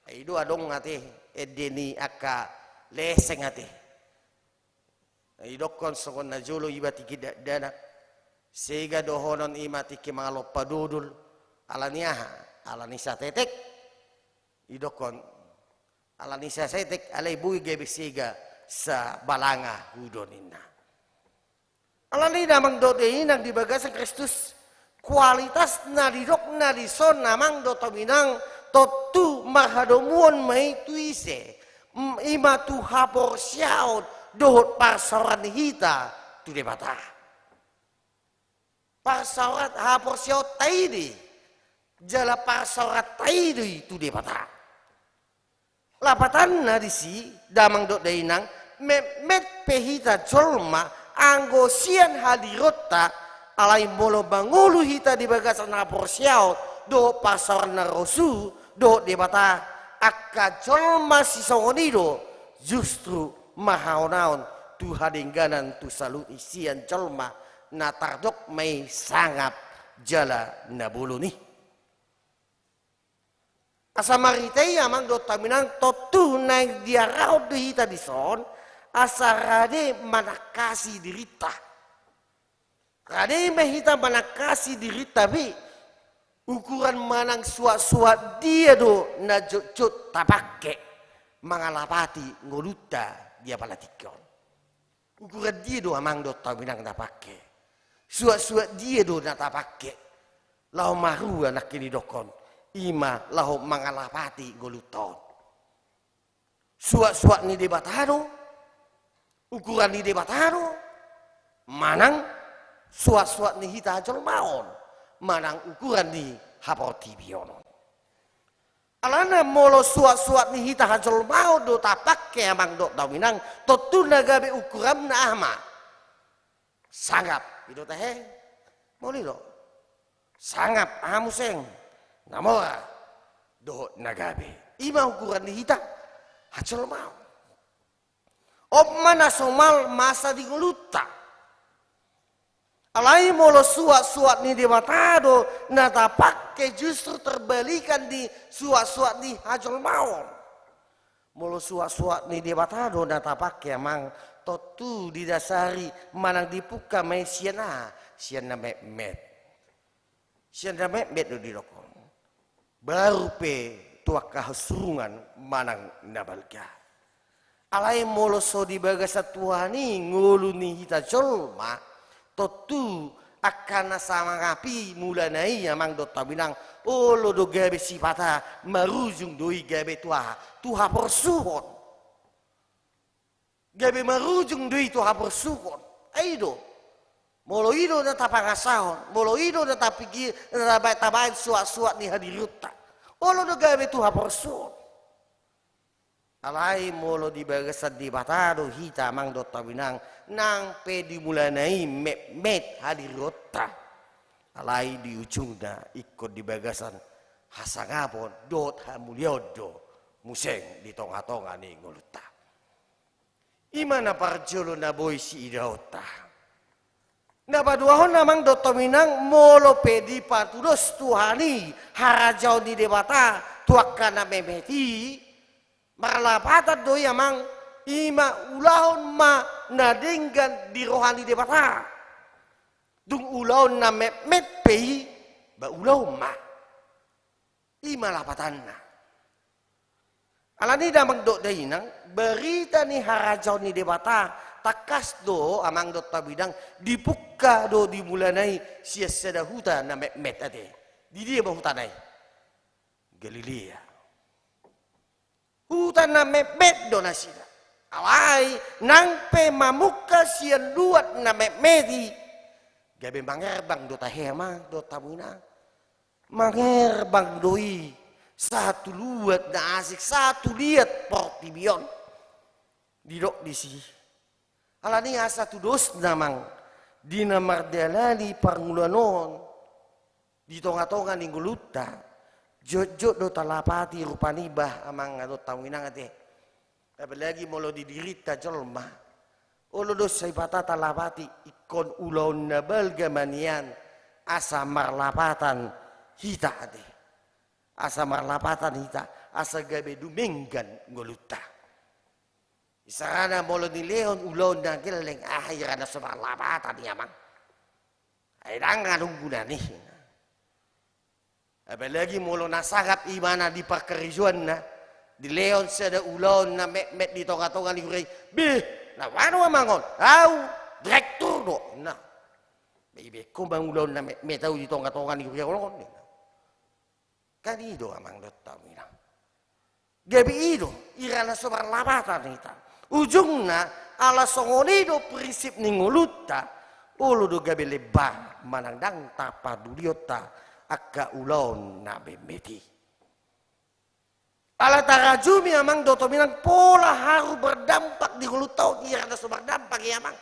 I do adong ate ende ni angka leseng ate. Didokkon songon na jolo iba tingki dakdanak. Sega dohonon i ma tingki mangalompa dodol. Alani aha? Alani satetek. Didokkon alani satetek, alai boi gabe sega sabalanga hudo ninna. Alani damang dohot inang di bagasan Kristus, Kualitas na didokna dison amang dohot hamu inang, tontu marhadomuan ma i tu ise? Mm, i ma tu haporseaon dohot parsaoran ni hita tu Debata. Parsaoran, haporseaonta i do i, jala parsaoranta i do i tu Debata. Lapatanna disi, damang dohot dainang, metmet pe hita jolma, anggo sian hadironta, alai molo mangolu hita di bagasan haporseaon dohot parsaoran na rosu dohot Debata, angka jolma sisongon i do justru marhaonaon tu hadengganan tu saluhut sian jolma, na tardok ma i sangap jala na bolon i. Asa marhite i amang dohot hamu inang, tontu naeng diarahon do hita dison, asa rade manangkasi dirinta. Rade ma hita manangkasi dirinta be, ukuran manang suat-suat dia do na jotjot tapangke mangalapati ngolunta di apala tingki on. Ukuran dia do amang dohot hamu inang na tapangke? Suat-suat dia do na tapangke laho marua nangkin didokkon, i ma laho mangalapati ngolunta on? Suat-suat ni Debata do? Ukuran ni Debata do? Manang suat-suat ni hita hajolmaon, manang ukuran ni haportibion on? Alana molo suat-suat ni hita hajolmaon do tapangke amang dohot hamu inang, tontu na gabe ukuranna aha ma? Sangap, i do tahe? Molo i do sangap, aha muse? Na mora dohot na gabe. I ma ukuran ni hita hajolmaon. On ma na somal masa di ngolunta. Alai molo suat-suat ni Debata do na tapangke, justru terbalikan di suat-suat ni hajolmaon. Molo suat-suat ni Debata do na tapangke amang, tontu didasari manang dipungka ma i sian aha? Sian na metmet. Sian na metmet do didokkon. Baru pe tu angka hasurungan manang na balga. Alai molo so di bagasan Tuhan i ngolu ni hita jolma, tontu angka na sangap i mulana i amang dohot hamu inang, olo do gabe sipata marujung do i gabe tu aha? Tu haporsuhon. Gabe marujung do i tu haporsuhon. Ai do. Molo i do na tapangasahon, molo i do na tapingki, na taba-, tabaen suat-suat ni hadironta, olo do gabe tu haporsuhon. Alai molo di bagasan Debata do hita amang dohot hamu inang, nang pe di mulana i metmet hadironta, alai di ujungna ingkon di bagasan hasangapon dohot hamuliaon do muse di tonga-tonga ni ngolunta. I ma na parjolo na boi siidaonta. Na paduahon amang dohot hamu inang, molo pe dipatudos Tuhan i harajaon ni Debata tu angka na metmet i, marlapatan do i amang, i ma ulahon ma na denggan di roha ni Debata. Dung ulaon na metmet pe i, ba ulahon ma. I ma lapatanna. Alani damang dohot dainang, barita ni harajaon ni Debata, tangkas do amang dohot hamu inang, dipungka do di mulana i sian sada huta na metmet ate. Di dia ma hutana i? Galilea. Huta na metmet do nasida. Alai nang pe mamungka sian luat na metmet i, gabe mangerbang do tahe amang dohot hamu inang. Mangerbang do i sahat tu luat na asing, sahat tu liat portibi on. Didok disi, alani asa tudosna amang, di na mardalani parngoluon on di tonga-tonga ni ngolunta, jotjot do talapati rupani bah amang dohot hamu inang ate. Apalagi molo di dirinta jolma, olo do sipata talapati ingkon ulaon na balga ma nian asa marlapatan hita ate. Asa marlapatan hita, asa gabe dumenggan ngolunta. Isarana molo nilehon ulaon na gelleng, aha i ra na so marlapatan i amang? Ai ndang adong gunana i. Apalagi molo na sangap ibana di parkarejoanna, dilehon sada ulaon na metmet di tonga-tonga ni huria i, beh, na mano amang on? Au direktur do. Nah. Pe ibaen ho ma ulaon na metmet au di tonga-tonga ni huria on, ninna. Kan i do amang dohot hamu inang. Gabe i do, irana so marlapatan hita. Ujungna, ala songon i do prinsip ni ngolunta, olo do gabe lembar manang ndang tapadulihonta angka ulaon na metmet i. Ala tarajumi amang dohot hamu inang pola harus berdampak di ngolunta on, irana so berdampak i amang.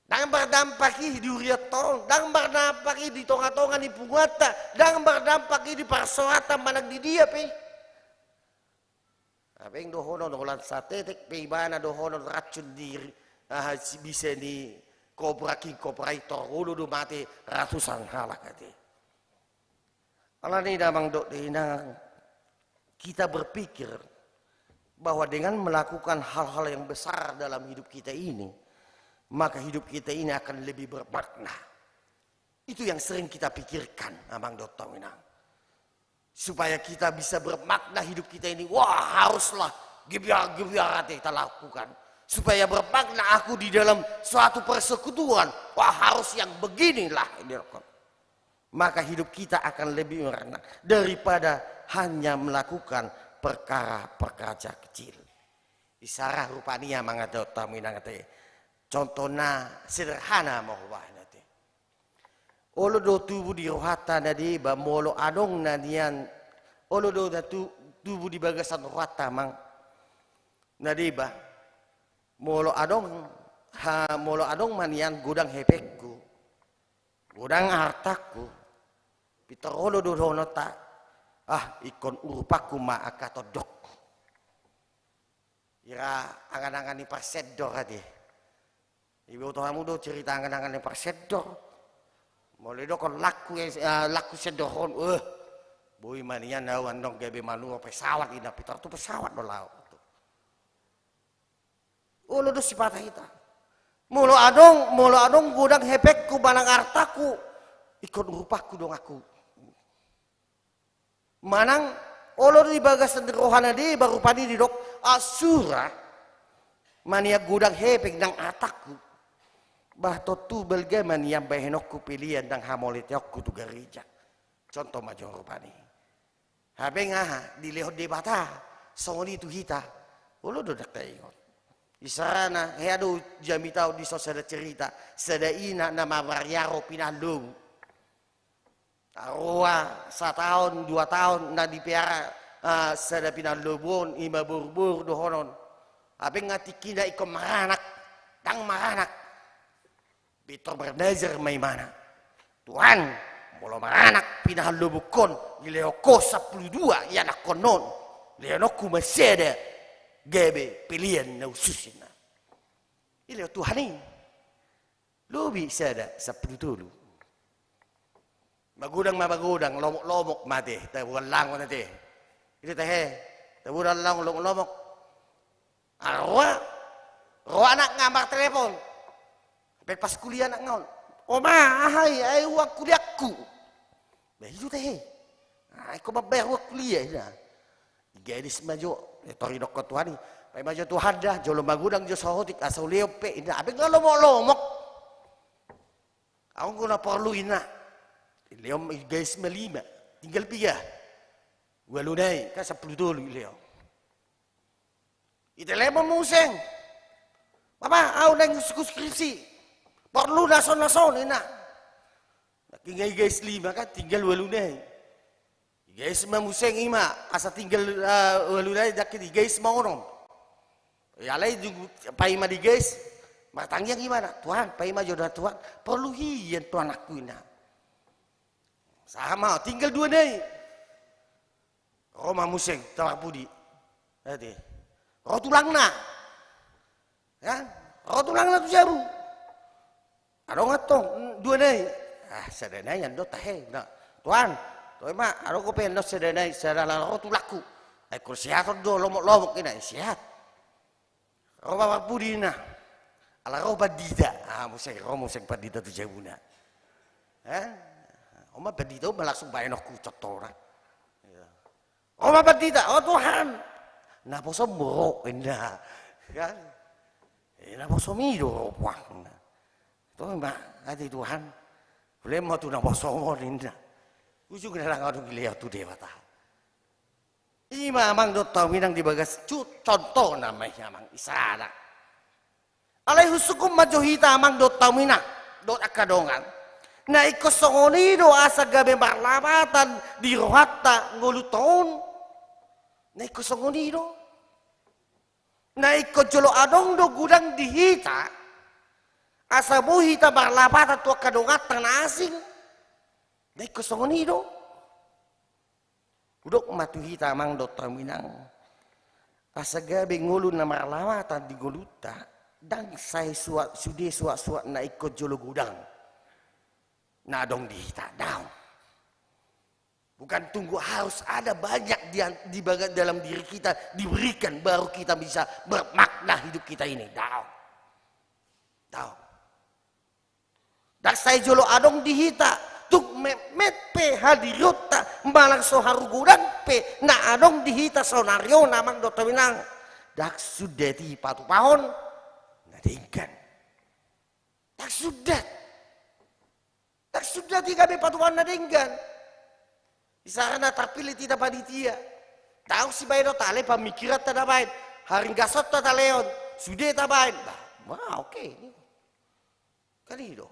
Ndang berdampak i di hurianta on, ndang berdampak i di tonga-tonga ni punguanta, ndang berdampak i di parsaoranta manang di dia pe. Hape dohonon holan satetek pe ibana dohonon racun di, aha, bisa ni kobra, king kobra i, tor olo do mate ratusan halak ate. Alani i damang dohot dainang, kita berpikir bahwa dengan melakukan hal-hal yang besar dalam hidup kita ini, maka hidup kita ini akan lebih bermakna. Itu yang sering kita pikirkan, amang dohot hamu inang. Supaya kita bisa bermakna hidup kita ini, wah, haruslah gebiar-gebiar ate kita lakukan. Supaya bermakna aku di dalam suatu persekutuan, wah, harus yang beginilah yang dilakukan. Maka hidup kita akan lebih bermakna daripada hanya melakukan perkara-perkara kecil. Isarana rupani amang dohot hamu inang ate. Contohna sederhana ma hubaen ate. Olo do tubu di rohanta na deba molo adong na nian, olo do na tu-, tubu di bagasan rohanta amang na deba. Molo adong, ha, molo adong ma nian godang hepengku, godang artangku, pintor olo do dohononta, ah, ingkon urupangku ma angka tondongku. Ira angan-angan ni parsendor ate. Iboto hamu do cerita angan-angan ni parsendor. Molo didokhon langku, eh, langku sendor on, eh, boi ma nian au annon gabe manuhor pesawat, inna, pintor tu pesawat do laho. Olo do sipata hita. Molo adong, molo adong godang hepengku manang artangku, ingkon urupangku donganku. Manang olo do di bagasan roha na deba rupani didok, ah, sura ma nian godang hepeng nang artangku, bah, tontu balga ma nian bahenonku pelean nang hamauliateonku tu gareja. Contoh ma jo rupani. Hape nga aha dilehon Debata songon i tu hita? Olo do ndang taingot. Isarana, hea do jamita on dison sada cerita, sada ina na mamariaro pinahan lobu. Roa, sataon, dua taon na dipiara, ah, sada pinahan lobu on, ima boru-boru dohonon. Hape nga tingkina ingkon maranak, ndang maranak. Pintor bernazar ma imana. Tuhan, molo maranak pinahan lobungkon, dilehon ho sampulu dua ianakkon on, lehononku ma sada gabe pelean na hushus, inna. Dilehon Tuhan i. Lobi sada, sampulu tolu. Magodang ma magodang, lomok-lomok ma ate, taboan langon ate. I do tahe, taboan langon, lomok-lomok. Ah, roa, roa anak nga martelepon. Pe pas kuliah anak nga on. Oma, aha i, ai uang kuliahku. Bah, i do tahe. Ah, ingkon mambayar uang kuliah, inna. Digadis ma jo, eh, tor didokkon Tuhan i. Paima jo Tuhan da, jolo magodang jo saotik, asa hulehon pe, inna. Hape nga lomok-lomok. Au nga na porlu, inna. Dilehon, digadis ma lima. Tinggal piga? Ualuna i, kan sampulu tolu dilehon. Ditelepon muse. Bapa, au naeng hushus skripsi. Porlu na son na son, inna. Nangkin nga digadis lima kan, tinggal ualuna i. Digadis ma muse ima, asa tinggal, eh, ualuna i, nangkin digadis ma onom. Alai dung paima digadis, martangiang imana, Tuhan, paima jo da Tuhan, porlu hian tu anakku, inna. Sahat ma, tinggal duana i. Ro ma muse tu parpudi. Ate. Ro tulangna. Kan? Ro tulangna tu jabu. Adong antong, mm, duana i. Ah, sada nai annon tahe. Nah, Tuhan, toe ma, adong dope annon sada nai, sada na ro tulangku. Ai ingkon sehat on do, lomok-lomok, inna, sehat. Ro ma parpudi, inna. Ala ro pandita. Ah, muse, ro muse pandita tu jabuna. Eh? Oma pandita, oma langsung bahenonku contohna. Iya. Ro ma pandita, o Tuhan. Naposomu ro, inna. Kan? Eh, naposomi do ro, Puang. Tong ma, ate Tuhan, hulehon ma tu na songon i ninna. Ujungna ndang adong dilehon tu Debata. Ima amang dohot hamu inang di bagas cu-, contohna ma i amang, isana. Alai husungkun ma jo hita amang dohot hamu inang, dohot angka dongan. Na ingkon songon i do asa gabe marlapatan di rohanta ngolunta on. Na ingkon songon i do. Na ingkon jolo adong do godang di hita, asa boi hita marlapatan tu angka donganta na asing. Na ingkon songon i do. Hudok ma tu hita amang dohot hamu inang. Asa gabe ngolu na marlapatan di ngolunta, ndang sai suat, sude suat-suat na ingkon jolo godang na adong di hita, daong. Bukan tunggu harus ada banyak di, di baga-, dalam diri kita diberikan baru kita bisa bermakna hidup kita ini, daong. Daong. Ndang sai jolo adong di hita, tung metmet pe hadirionta, manang so haru godang pe na adong di hita saonari on amang dohot hamu inang. Ndang sundat i patupahon na denggan. Ndang sundat. Ndang sundat i gabe patupahon na denggan. Isarana tarpillit hita panitia. Daong sibaen on, alai pamikiranta tabaen. Haringgasonta talehon. Sude tabaen. Bah, wah, oke. Kan i do.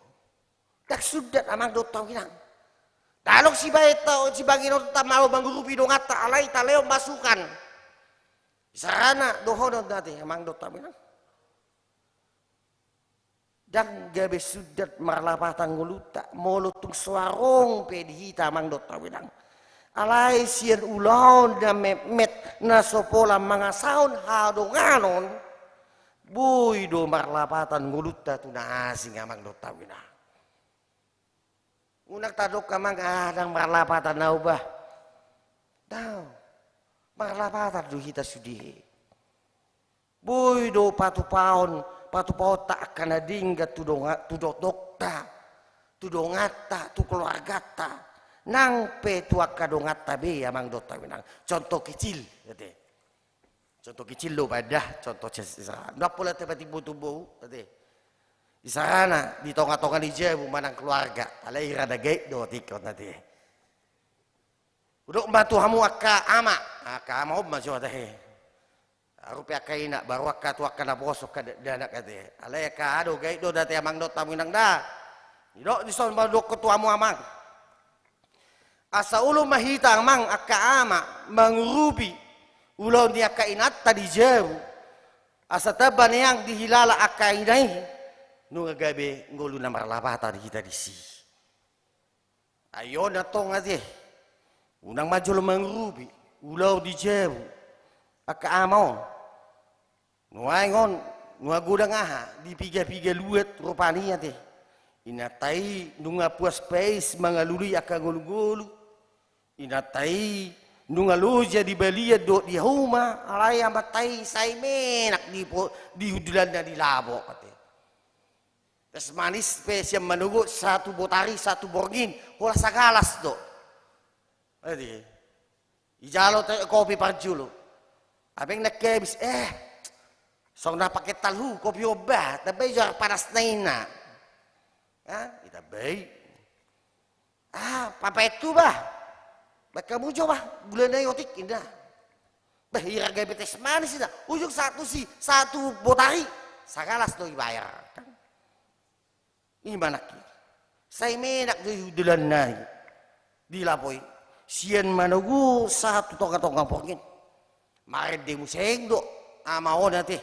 Ndang sundat amang dohot hamu inang. Daong sibaenta, sibagian on ta malo mangurupi donganta, alai talehon masukan. Isarana dohonon ate amang dohot hamu inang. Ndang gabe sundat marlapatan ngolunta, molo tung so adong pe di hita amang dohot hamu inang. Alai sian ulaon na metmet na so pola mangasahon hadonganon, boi do marlapatan ngolunta tu na asing amang dohot hamu inang. Unang tadok amang, ah, ndang marlapatan au bah. Daong, marlapatan do hita sude. Boi do patupahon, patupahonta angka na denggan tu donga-, tu dok-, dokta, tu donganta, tu keluarganta, nang pe tu angka donganta be amang dohot hamu inang. Contoh kecil, ate. Contoh kecil do baen da, contoh sesera. Ndang pola te patimbo-timbo, ate. Isarana di tonga-tonga ni jabu manang keluarga, alai hira na gabe do tingkot, ate. Hudok ma tu hamu angka ama, angka ama on ma jo tahe. Haru pe angka ina, baru angka tu angka naposo, angka da-, dakdanak ate. Alai angka aha do, gabe do ate amang dohot hamu inang da. Didok dison ma dohonon tu hamu amang. Asa olo ma hita amang angka ama mangurupi ulaon ni angka inanta di jabu. Asa tamba nian dihilala angka ina i, nunga gabe ngolu na marlapatan hita disi. Ai on antong ate, unang ma jolo mangurupi ulaon di jabu angka ama on. Nuaeng on, nunga godang aha, di piga-piga luat rupani ate. Inanta i nunga puas pais mangalului angka ngolu-ngolu. Inanta i nunga loja di balian dohot di hauma, alai amanta i sai menak di po-, di hundulanna di lapo ate. Teh manis pe sian manogot satu botari satu borngin, holan sagalas do. Ate. Dijalo te kopi parjolo. Abeng na habis, eh, songon na paketal hu kopi on bah, tambai jo air panasna inna. Kan? Ditambai. Ah, papaet hu bah. Baen hamu jo bah, gulana i otik inna. Bah, hira gabe teh manis inna. Ujung satu si, satu botari. Sagalas do dibayar. Kan? Ima nangkin. Sai menak do i hundulanna i di lapo i. Sian manogot sahat tu tonga-tonga borngin. Marende muse do ama on ate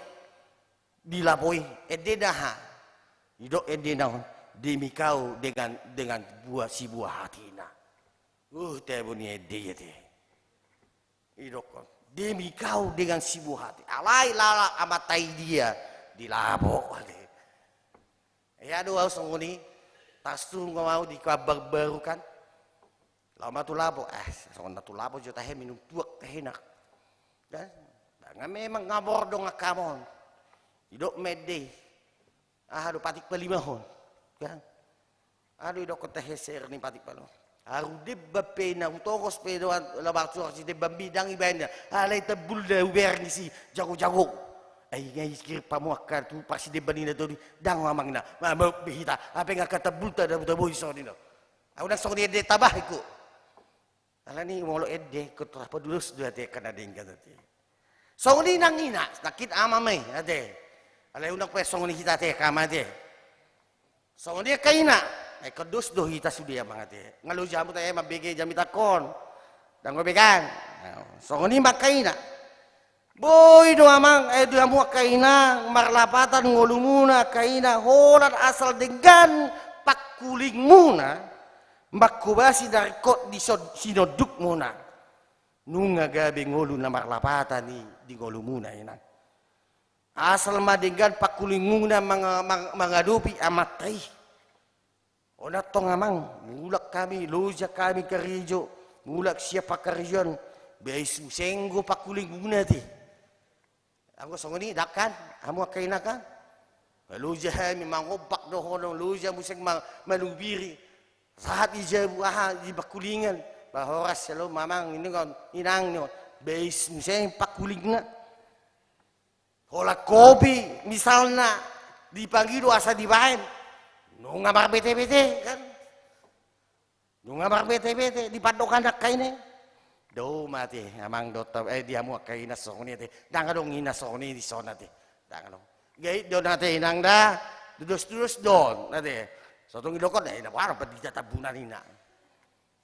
di lapo i. Endena aha? Didok endena on, demi kau dengan, dengan buah, si buah hatinya. Uh, tebo ni ende i ate. Didokkon, demi kau dengan si buah hati. Alai lala amanta i dia di lapo ate. Ia do au songon i, tas tu nunga au di Pekanbaru kan. Laho ma tu lapo, eh, songon na tu lapo jo tahe minum tuak tahe nak. Kan? Dang memang nga mordong angka ama on. Didok ma ende i. Aha do patik palimahon. Kan? Aha do didokkon tahe sere ni patik palimahon. Haru demban pe na hutogos pe do an, laho marsuhar si demban mi dang ibaen na. Alai tambulna hubereng disi jago-jago. Ai nga i kirim hamu angka tu parsideban i na todi, ndang amang ina. Mabuk be hita, hape nga angka tambulta na tabo i songon i do. Au ndang songon i ende tabahku. Alani molo ende, ingkon tor padudos do ate angka na denggan ate. Songon i nang ina, nangkin ama ma i ate. Alai unang pe songon i hita ate angka ama ate. Songon i angka ina, ai ingkon dos do hita sude amang ate. Nga loja hamu tahe mambege jamitangkon. Ndang be kan. Songon i ma angka ina. Boi do amang, eh, di hamu angka ina, marlapatan ngolumuna angka ina, holan asal denggan pangkulingmuna, mangkobasi na ringkot di son-, sinondukmuna. Nunga gabe ngolu na marlapatan i di ngolumuna inang. Asal ma denggan pangkulingmuna manga-, mang-, mangadopi amanta i. Ona tong amang, mulak hami, loja hami karejo, mulak sian pangkarejoan, bais muse anggo pangkulingmuna ate. Anggo songon i ndang kan, hamu angka ina kan. Loja hami mangombak dohonon, loja muse ma-, manubiri. Sahat i jabu aha, di pangkulingan. Ba horas shalom amang, ini kan, inang ni on. Bais muse pangkulingna. Holan kopi, misalna, dipangido asa dibaen. Nunga marbete-bete, kan? Nunga marbete-bete, di pandohan angka ina i. Do ma ate, amang dohot, eh, di hamu angka ina songon i ate. Ndang adong ina songon i dison ate. Ndang adong. Gait do on ate inang da, dudos-dudos do on ate. Sotung idokkon, eh, ina boha do pandita Tambunan ina.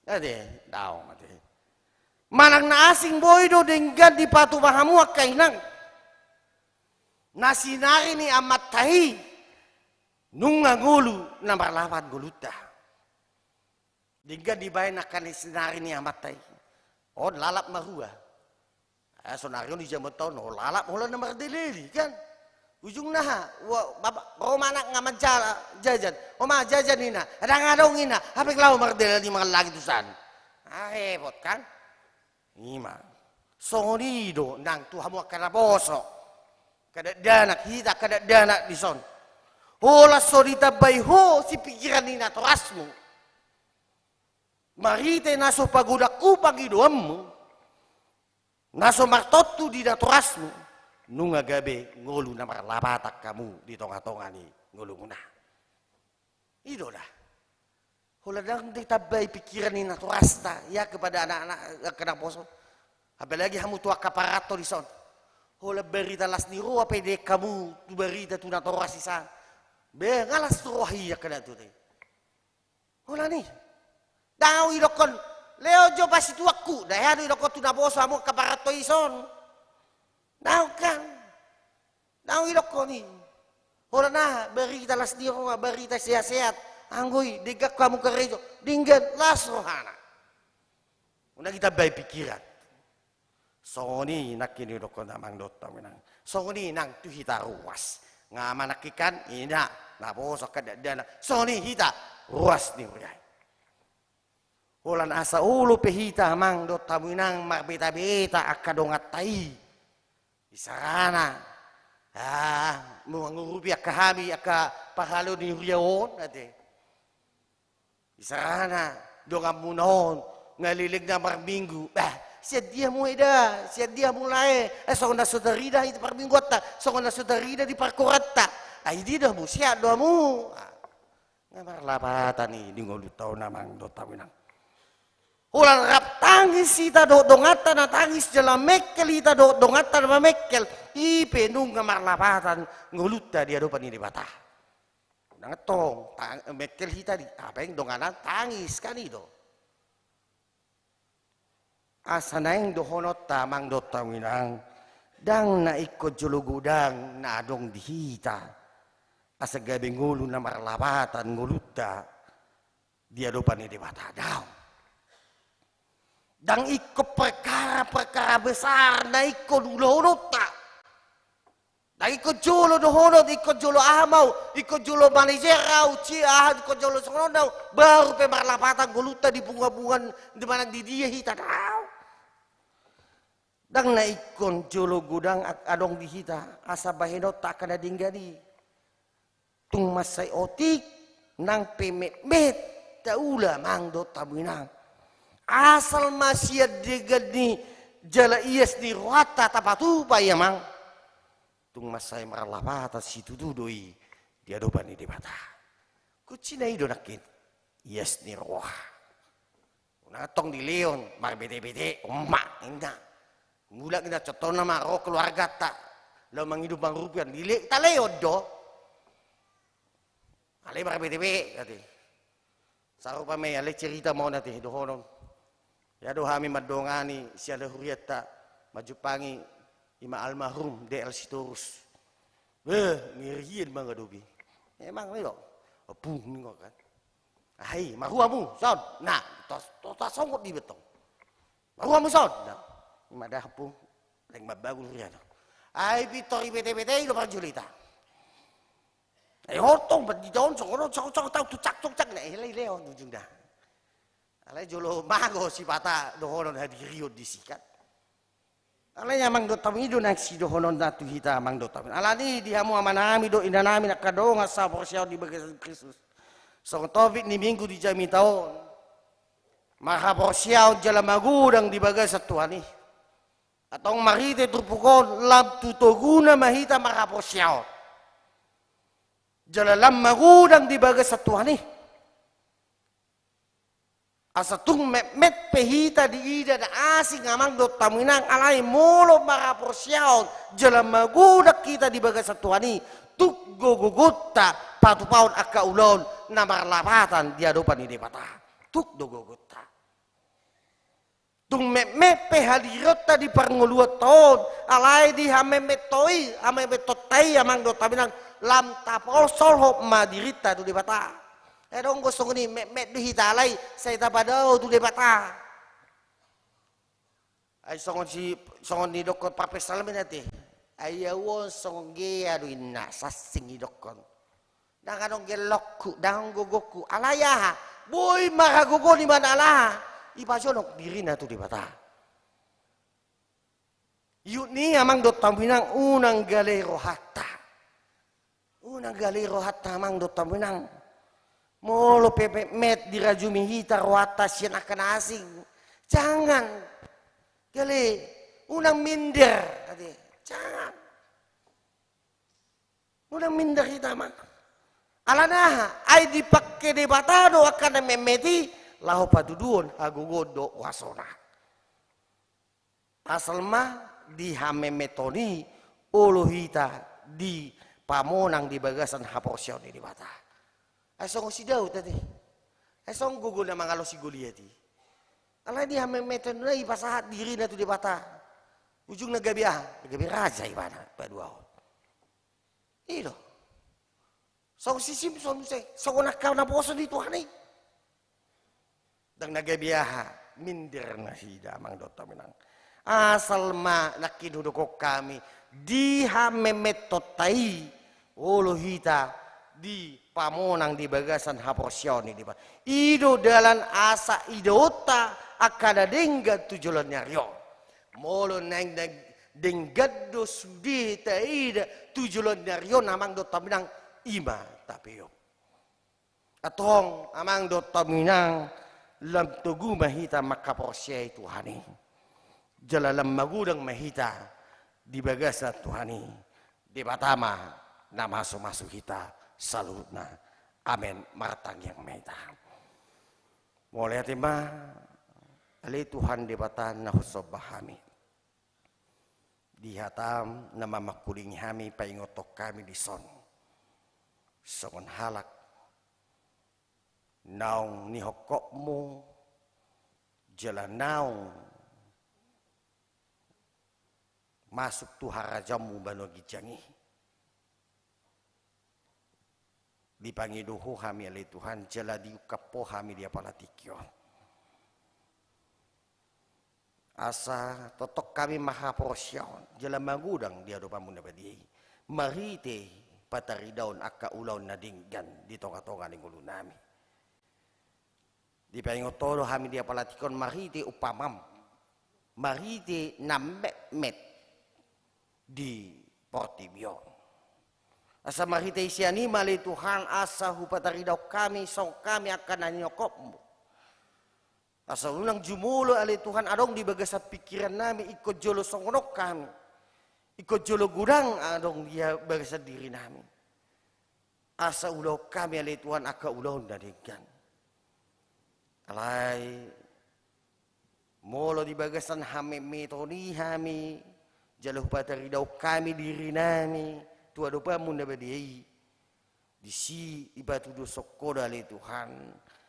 Ate, daong ate. Manang na asing boi do denggan dipatupa hamu angka inang. Na sinari ni amanta i, nunga ngolu na marlapatan ngolunta. Denggan dibaen angka na sinari ni amanta i. On lalap ma rua. Eh, sonari on di jaman on, on lalap holan na mardalani, kan? Ujungna aha, wa-, bapa-, ro ma anak nga manjala, jajan. O ma, jajan ina. Ndang adong ina, hape laho mardalani mangallangi tusan. Ah, repot, kan? Ima. Songon i do nang tu hamu angka naposo. Angka dakdanak, hita angka dakdanak dison. Holan so ditambai ho sipikiran ni natorasmu. Marhite na so pagodanghu pangidoanmu. Na so martontu di natorasmu. Nunga gabe ngolu na marlapatan hamu di tonga-tonga ni ngolumuna. I do da. Holan ndang ditambai pikiran ni natorasta, ya, kepada anak-anak, angka naposo. Apalagi hamu tu angka paranto dison. Holan barita las ni roha pe dibaen hamu tu barita tu natoras i san. Be, nga las roha i angka na tu te. Holan i. Ndang au idokkon, lehon jo pasituanku. Ndang i do idokkon tu naposo hamu angka paranto dison. Ndang kan. Ndang au idokkon i. Holan aha, barita las ni roha, barita sehat-sehat. Anggo i, denggan hamu karejo, denggan las rohana. Unang ditambai pikiran. Songon i nangkin idokkon amang dohot hamu inang. Songon i nang tu hita ruas. Nga manangkikan, ina, naposo angka dakdanak. Songon i hita ruas ni huria i. Holan asa olo pe hita amang dohot hamu inang marbeta-beta angka donganta i. Isarana. Ah, mangurupi angka hami angka parhalado ni huria on ate. Isarana donganmuna on nga leleng na marminggu. Bah, sian dia hamu eda, sian dia hamu lae. Eh, songon na so tarida i parmingguanta, songon na so tarida di parhoranta. Ai dia do hamu, sehat do hamu. Ah. Nga marlapatan i di ngolunta on amang dohot hamu inang. Holan rap tangis hita dohot donganta na tangis jala mengkel hita dohot donganta na mamengkel. I pe nunga marlapatan ngolunta di adopan ni Debata. Unang tong, tang-, mengkel hita di, hape donganan tangis kan i do. Asa naeng dohononta amang dohot hamu inang, ndang na ingkon jolo godang na adong di hita. Asa gabe ngolu na marlapatan ngolunta di adopan ni Debata, daong. Ndang ingkon perkara-perkara besar na ingkon ulahononta. Ndang ingkon jolo dohonon, ingkon jolo aha ma au, ingkon jolo manajer au, ci aha, ingkon jolo songon on au, baru pe marlapatan ngolunta di bunga-bunga, di manang di dia hita, daong. Ndang na ingkon jolo godang a-, adong di hita, asa bahenonta angka na denggan i. Tung mansai otik, nang pe metmet, taula amang dohot hamu inang. Asal ma sian denggan ni jala ias ni rohanta tapatupa i amang. Tung mansai marlapatan situtu do i di adopan ni Debata. Kuncina i do nangkin ias ni roha. Unang tong dilehon marbete-bete, omak, inda. Mulak inda, contohna ma ro keluargata laho mangido pangurupion, dilehon, talehon do. Alai marbete-bete ate. Sarupa ma i, alai cerita ma on ate dohonon. Ia do hami mandongani sian hurianta, manjumpangi ima almarhum D L Sitorus. Beh, ngerian mangadopi. Emang ni do. Bung ni kan. Ai, marhua hamu, son. Nah, tos, tos, tos songot di betong. Marhua hamu son. Nah, ima da hapu. Leng mambagul hurianta. Ai pintor i bete-bete i do parjolita. Ai hotong, bat di daon, songon on, songon, songon, tau, tucak, tucak, na, eh, lehon ujungna. Alai jolo mago sipata dohonon hadirion disi kan. Alai amang dohot hamu, i do nang sidohononna tu hita amang dohot hamu. Alani di hamu amanami dohot inanami na angka dongan sahaporseaon di bagasan Kristus. Songon topik ni minggu di jamita on. Marhaporseaon jala magodang di bagasan Tuhan i. Antong marhite turpuk on, lam tu toguna ma hita marhaporseaon. Jala lam magodang di bagasan Tuhan i. Asa tung metmet pe hita diida na asing amang dohot hamu inang, alai molo marhaporseaon, jala magodang hita di bagasan Tuhan i, tuk do gogonta patupahon angka ulaon na marlapatan di adopan ni Debata. Tuk do gogonta. Tung metmet pe hadirionta di parngoluonta on, alai di hametmeton i, hametmetonta i amang dohot hamu inang, lam tapasolhot ma dirinta tu Debata. Ai adong do songon i, metmet do hita alai sai tapadao tu Debata. Ai songon si, songon nidokkon parpsalmen ate. Ai ahu on songon gea do inna, sasing idokkon. Ndang adong gellokku, ndang adong gogongku. Alai aha? Boi marhagogoon ibana ala aha? Ipajonok dirina tu Debata. Ihut ni i amang dohot hamu inang, unang gale rohanta. Unang gale rohanta amang dohot hamu inang. Molo pe metmet dirajumi hita rohanta sian angka na asing, jangan. Gale, unang minder ate. Jangan. Unang minder hita amang. Alana aha? Ai dipangke Debata do angka na metmet i laho patuduhon hagogoon dohot huasona. Asal ma di hametmeton i olo hita dipamonang di bagasan haporseaon ni Debata. Ai songon si Daud ate. Ai songon gogona mangalosi Goliat i. Alai di hametmeton i ipasahat dirina tu Debata. Ujungna gabe aha? Gabe raja ibana paduahon. I do. Songon si Simson muse, songon angka naposo ni Tuhan i. Ndang na gabe aha, minder nasida amang dohot hamu inang. Asal ma nangkin hudokkon hami, di hametmetonta i, olo hita dipamonang di bagasan haporseaon ni Debata. I do dalan asa idaonta angka na denggan tu joloan ni ari on. Molo naeng denggan do sude taida tu joloan ni ari on amang dohot hamu inang, i ma tapeop. Antong amang dohot hamu inang, lam togu ma hita manghaporseai Tuhan i. Jala lam magodang ma hita di bagasan Tuhan i. Debata ma na mamasu-masu hita saluhutna. Amen. Martangiang ma hita. Mauliate ma ale Tuhan Debata na husomba hami. Di hataM na mamangkulingi hami, paingothon hami dison songon halak naung nihophopMu jala naung masuk tu harajaonMu banua ginjang i. Dipangido Ho hami ale Tuhan, jala diungkap Ho hami di apala tingki on. Asa tongtong hami marhaporseaon jala magodang di adopanMu na badia i, marhite pataridaon angka ulaon na denggan di tonga-tonga ni ngolunami. Dipaingot Ho do hami di apala tingki on marhite umpamaM, marhite na metmet di portibi on. Asa marhite sian i ma ale Tuhan, asa hupatarida hami songon hami angka na nihophopMu. Asa unang jumolo ale Tuhan adong di bagasan pingkirannami ingkon jolo songon on hami. Ingkon jolo godang adong di bagasan diri nami. Asa ulaon hami ale Tuhan angka ulaon na denggan. Alai molo di bagasan hamemeton i hami, jala hupataridahon hami diri nami tu adopanmu na badia i, disi dipatudoshon Ho do ale Tuhan,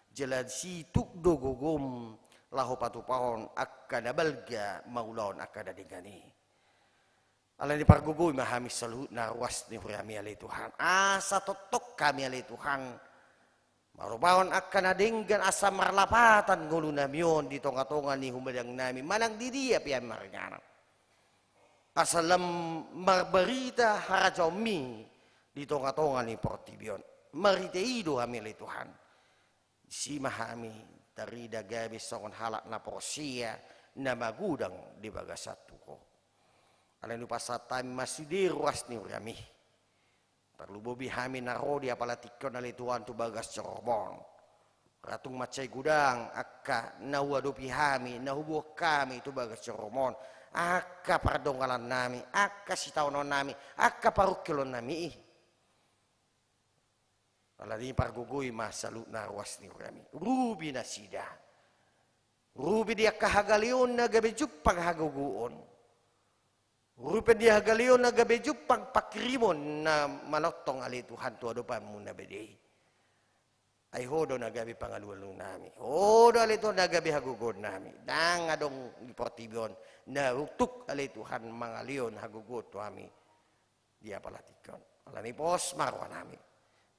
jala disi tuk do gogom laho patupahon angka na balga mangulahon angka na denggan i. Alani i pargogoi ma hami saluhutna ruas ni huriami ale Tuhan. Asa tongtong hami ale Tuhan mangalopahon angka na denggan asa marlapatan ngolunami on di tongatonga ni humaliang nami manang di dia pe hami maringanan. Asa lam marbarita harajaonmi di tongatonga ni portibi on. Marhite i do hami ale Tuhan. Disi ma hami tarida gabe songon halak na porsea na magodang di bagasan tu Ho. Alani i hupasahat hami ma sude ruas ni huriami. Tarlumobi hami na ro di apala tingki on ale Tuhan tu bagas joro on. Ra tung mansai godang angka na huadopi hami, na huboan hami tu bagas joro on. Angka pardonganan nami, angka sitaonon nami, angka parungkilon nami i. Alani i pargogoi ma saluhutna ruas ni huriami. Rubi nasida. Rubi di angka hagaleon na gabe jumpang hagogoon. Rubi di hagaleon na gabe jumpang panghirimon na manongtong ale Tuhan tu adopanmu na badia i. Ai Ho do na gabe pangalualu nami. Ho do ale Tuhan na gabe hagogoon nami. Ndang adong di portibi on na tuk ale Tuhan mangalehon hagogoon tu hami. Di apala tingki on. Alani i pos ma roha nami.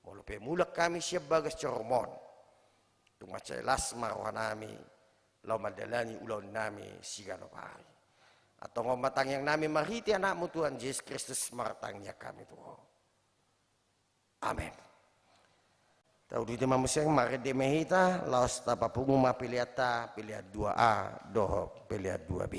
Molo pe mulak hami sian bagas joro on, tung mansai las ma roha nami laho mandalani ulaon nami siganup ari. Antong on ma tangiang nami marhite Anakmu Tuhan Jesus Kristus martangiang hami tu Ho. Amen. Taudute ma muse, marende ma hita, laos tapapungu ma peleanta, pelean dua A dohot pelean dua B.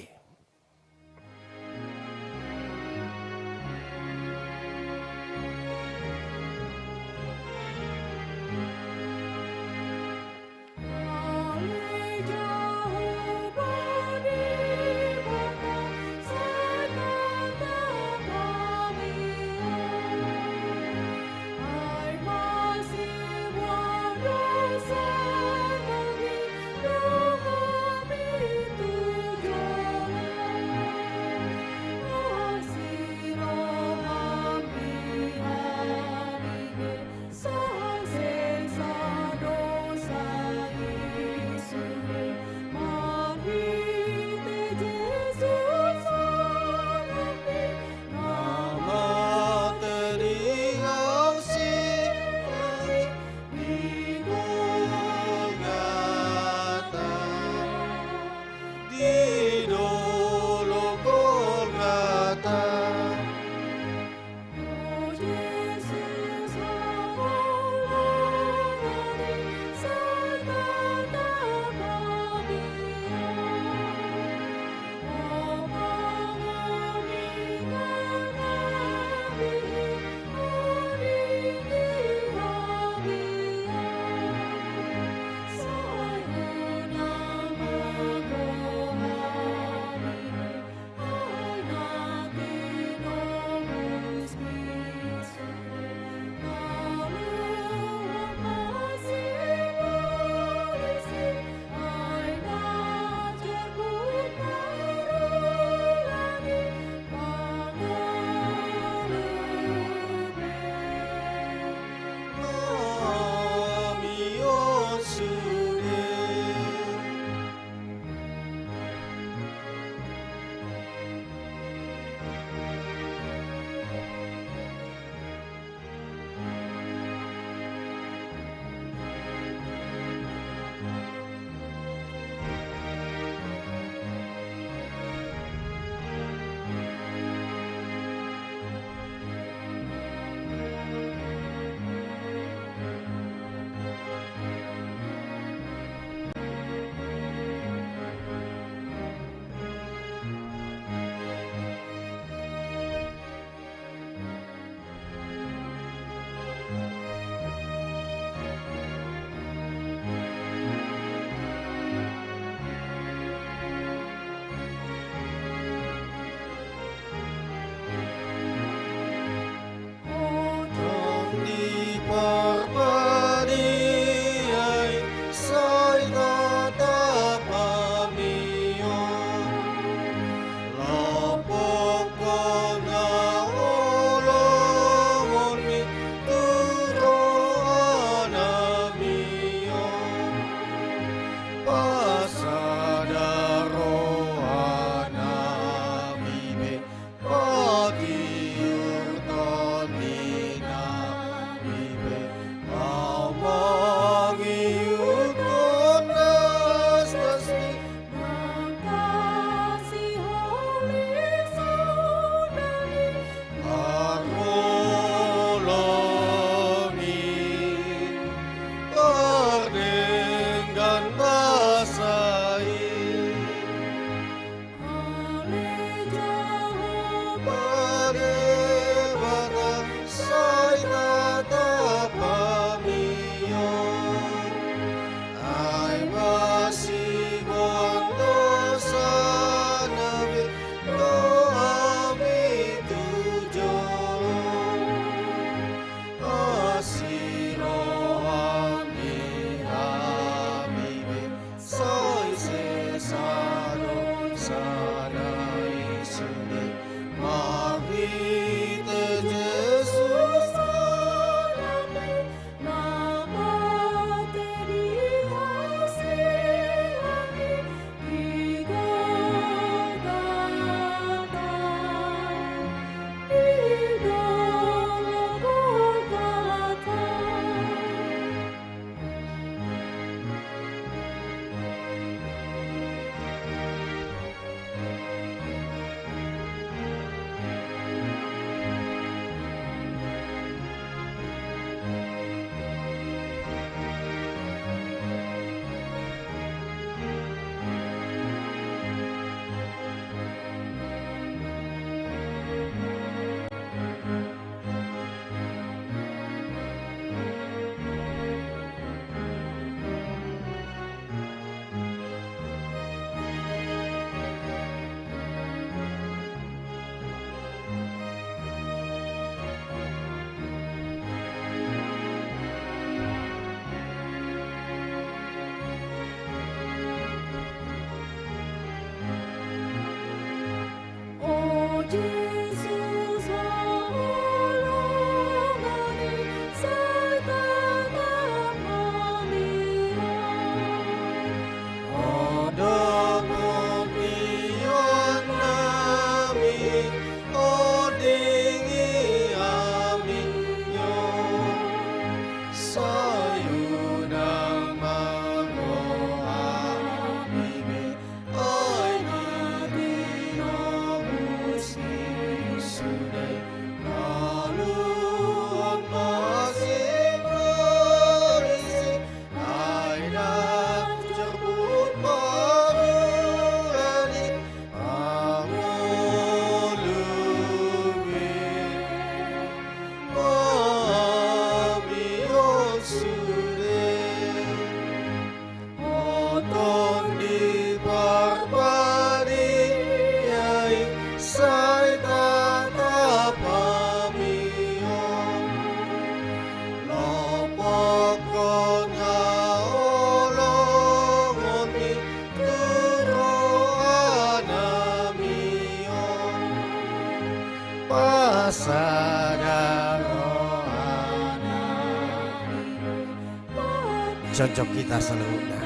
Jongjong hita saluhutna.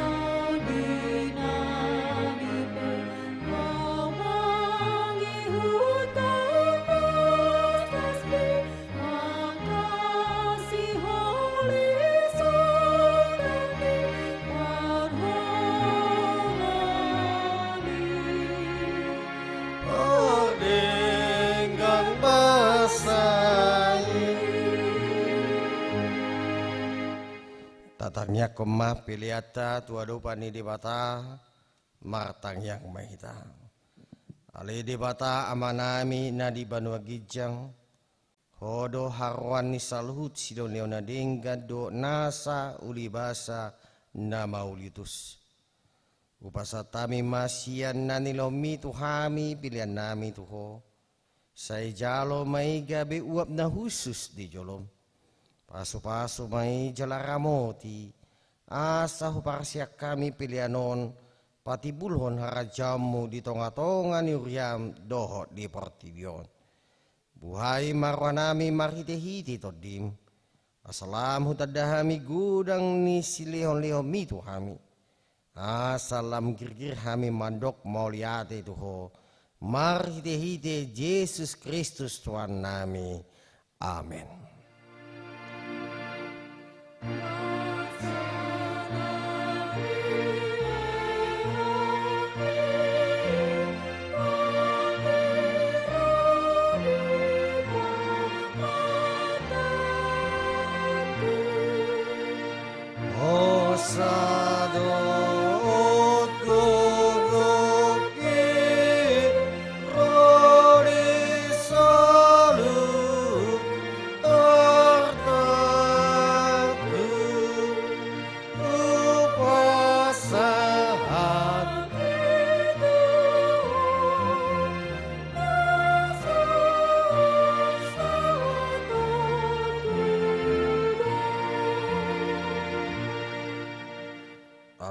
Tatangiangkon ma peleanta tu adopan ni Debata. Martangiang ma hita. Ale Debata Amanami na di banua ginjang, Ho do haroroan ni saluhut silehonlehon na denggan dohot nasa ulibasa na mauliutus. Hupasahat hami ma sian na nilehonMi tu hami peleannami tu Ho. Sai jalo ma i gabe uap na hushus di jolom. Pasupasu ma i jala ramoti, asa huparsiak hami pelean on patimbulhon harajaonMu di tongatonga ni huriaM dohot di portibi on. Buhai ma rohanami marhitehite TondiM, asa lam hutanda hami godang ni silehonlehonMi tu hami, asa lam girgir hami mandok mauliate tu Ho, marhitehite Jesus Kristus Tuhannami. Amen.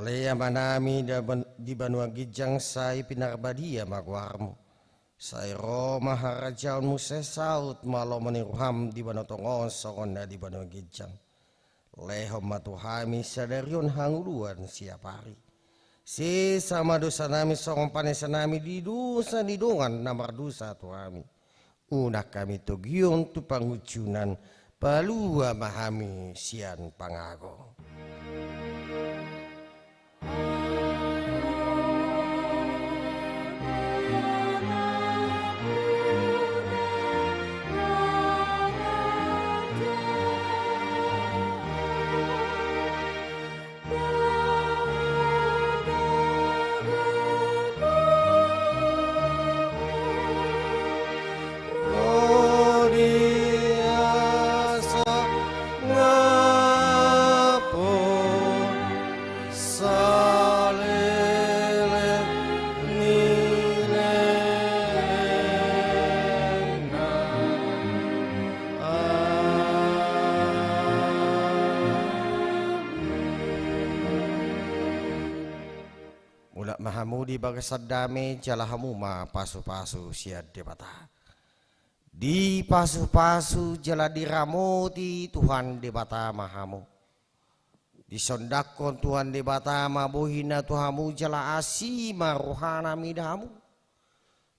Ale Amanami da ban-, di banua ginjang, sai pinarbadia ma goarMu. Sai ro ma harajaonMu, sai saut ma lomo ni rohaM di banua tonga on songon na di banua ginjang. Lehon ma tu hami sadari on hangoluan siapari. Sesa ma dosanami songon panesanami di dosa ni dongan na mardosa tu hami. Unang hami togihon tu pangunjunan, palua ma hami sian pangago. Mulak ma hamu di bagasan dame, jala hamu ma pasupasu sian Debata. Dipasupasu jala diramoti Tuhan Debata ma hamu. Disondangkon Tuhan Debata ma bohiNa tu hamu, jala asi ma rohaNa mida hamu.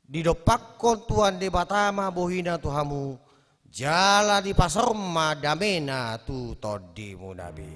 Didompakkon Tuhan Debata ma bohiNa tu hamu, jala dipasaor ma dameNa tu tondimuna be.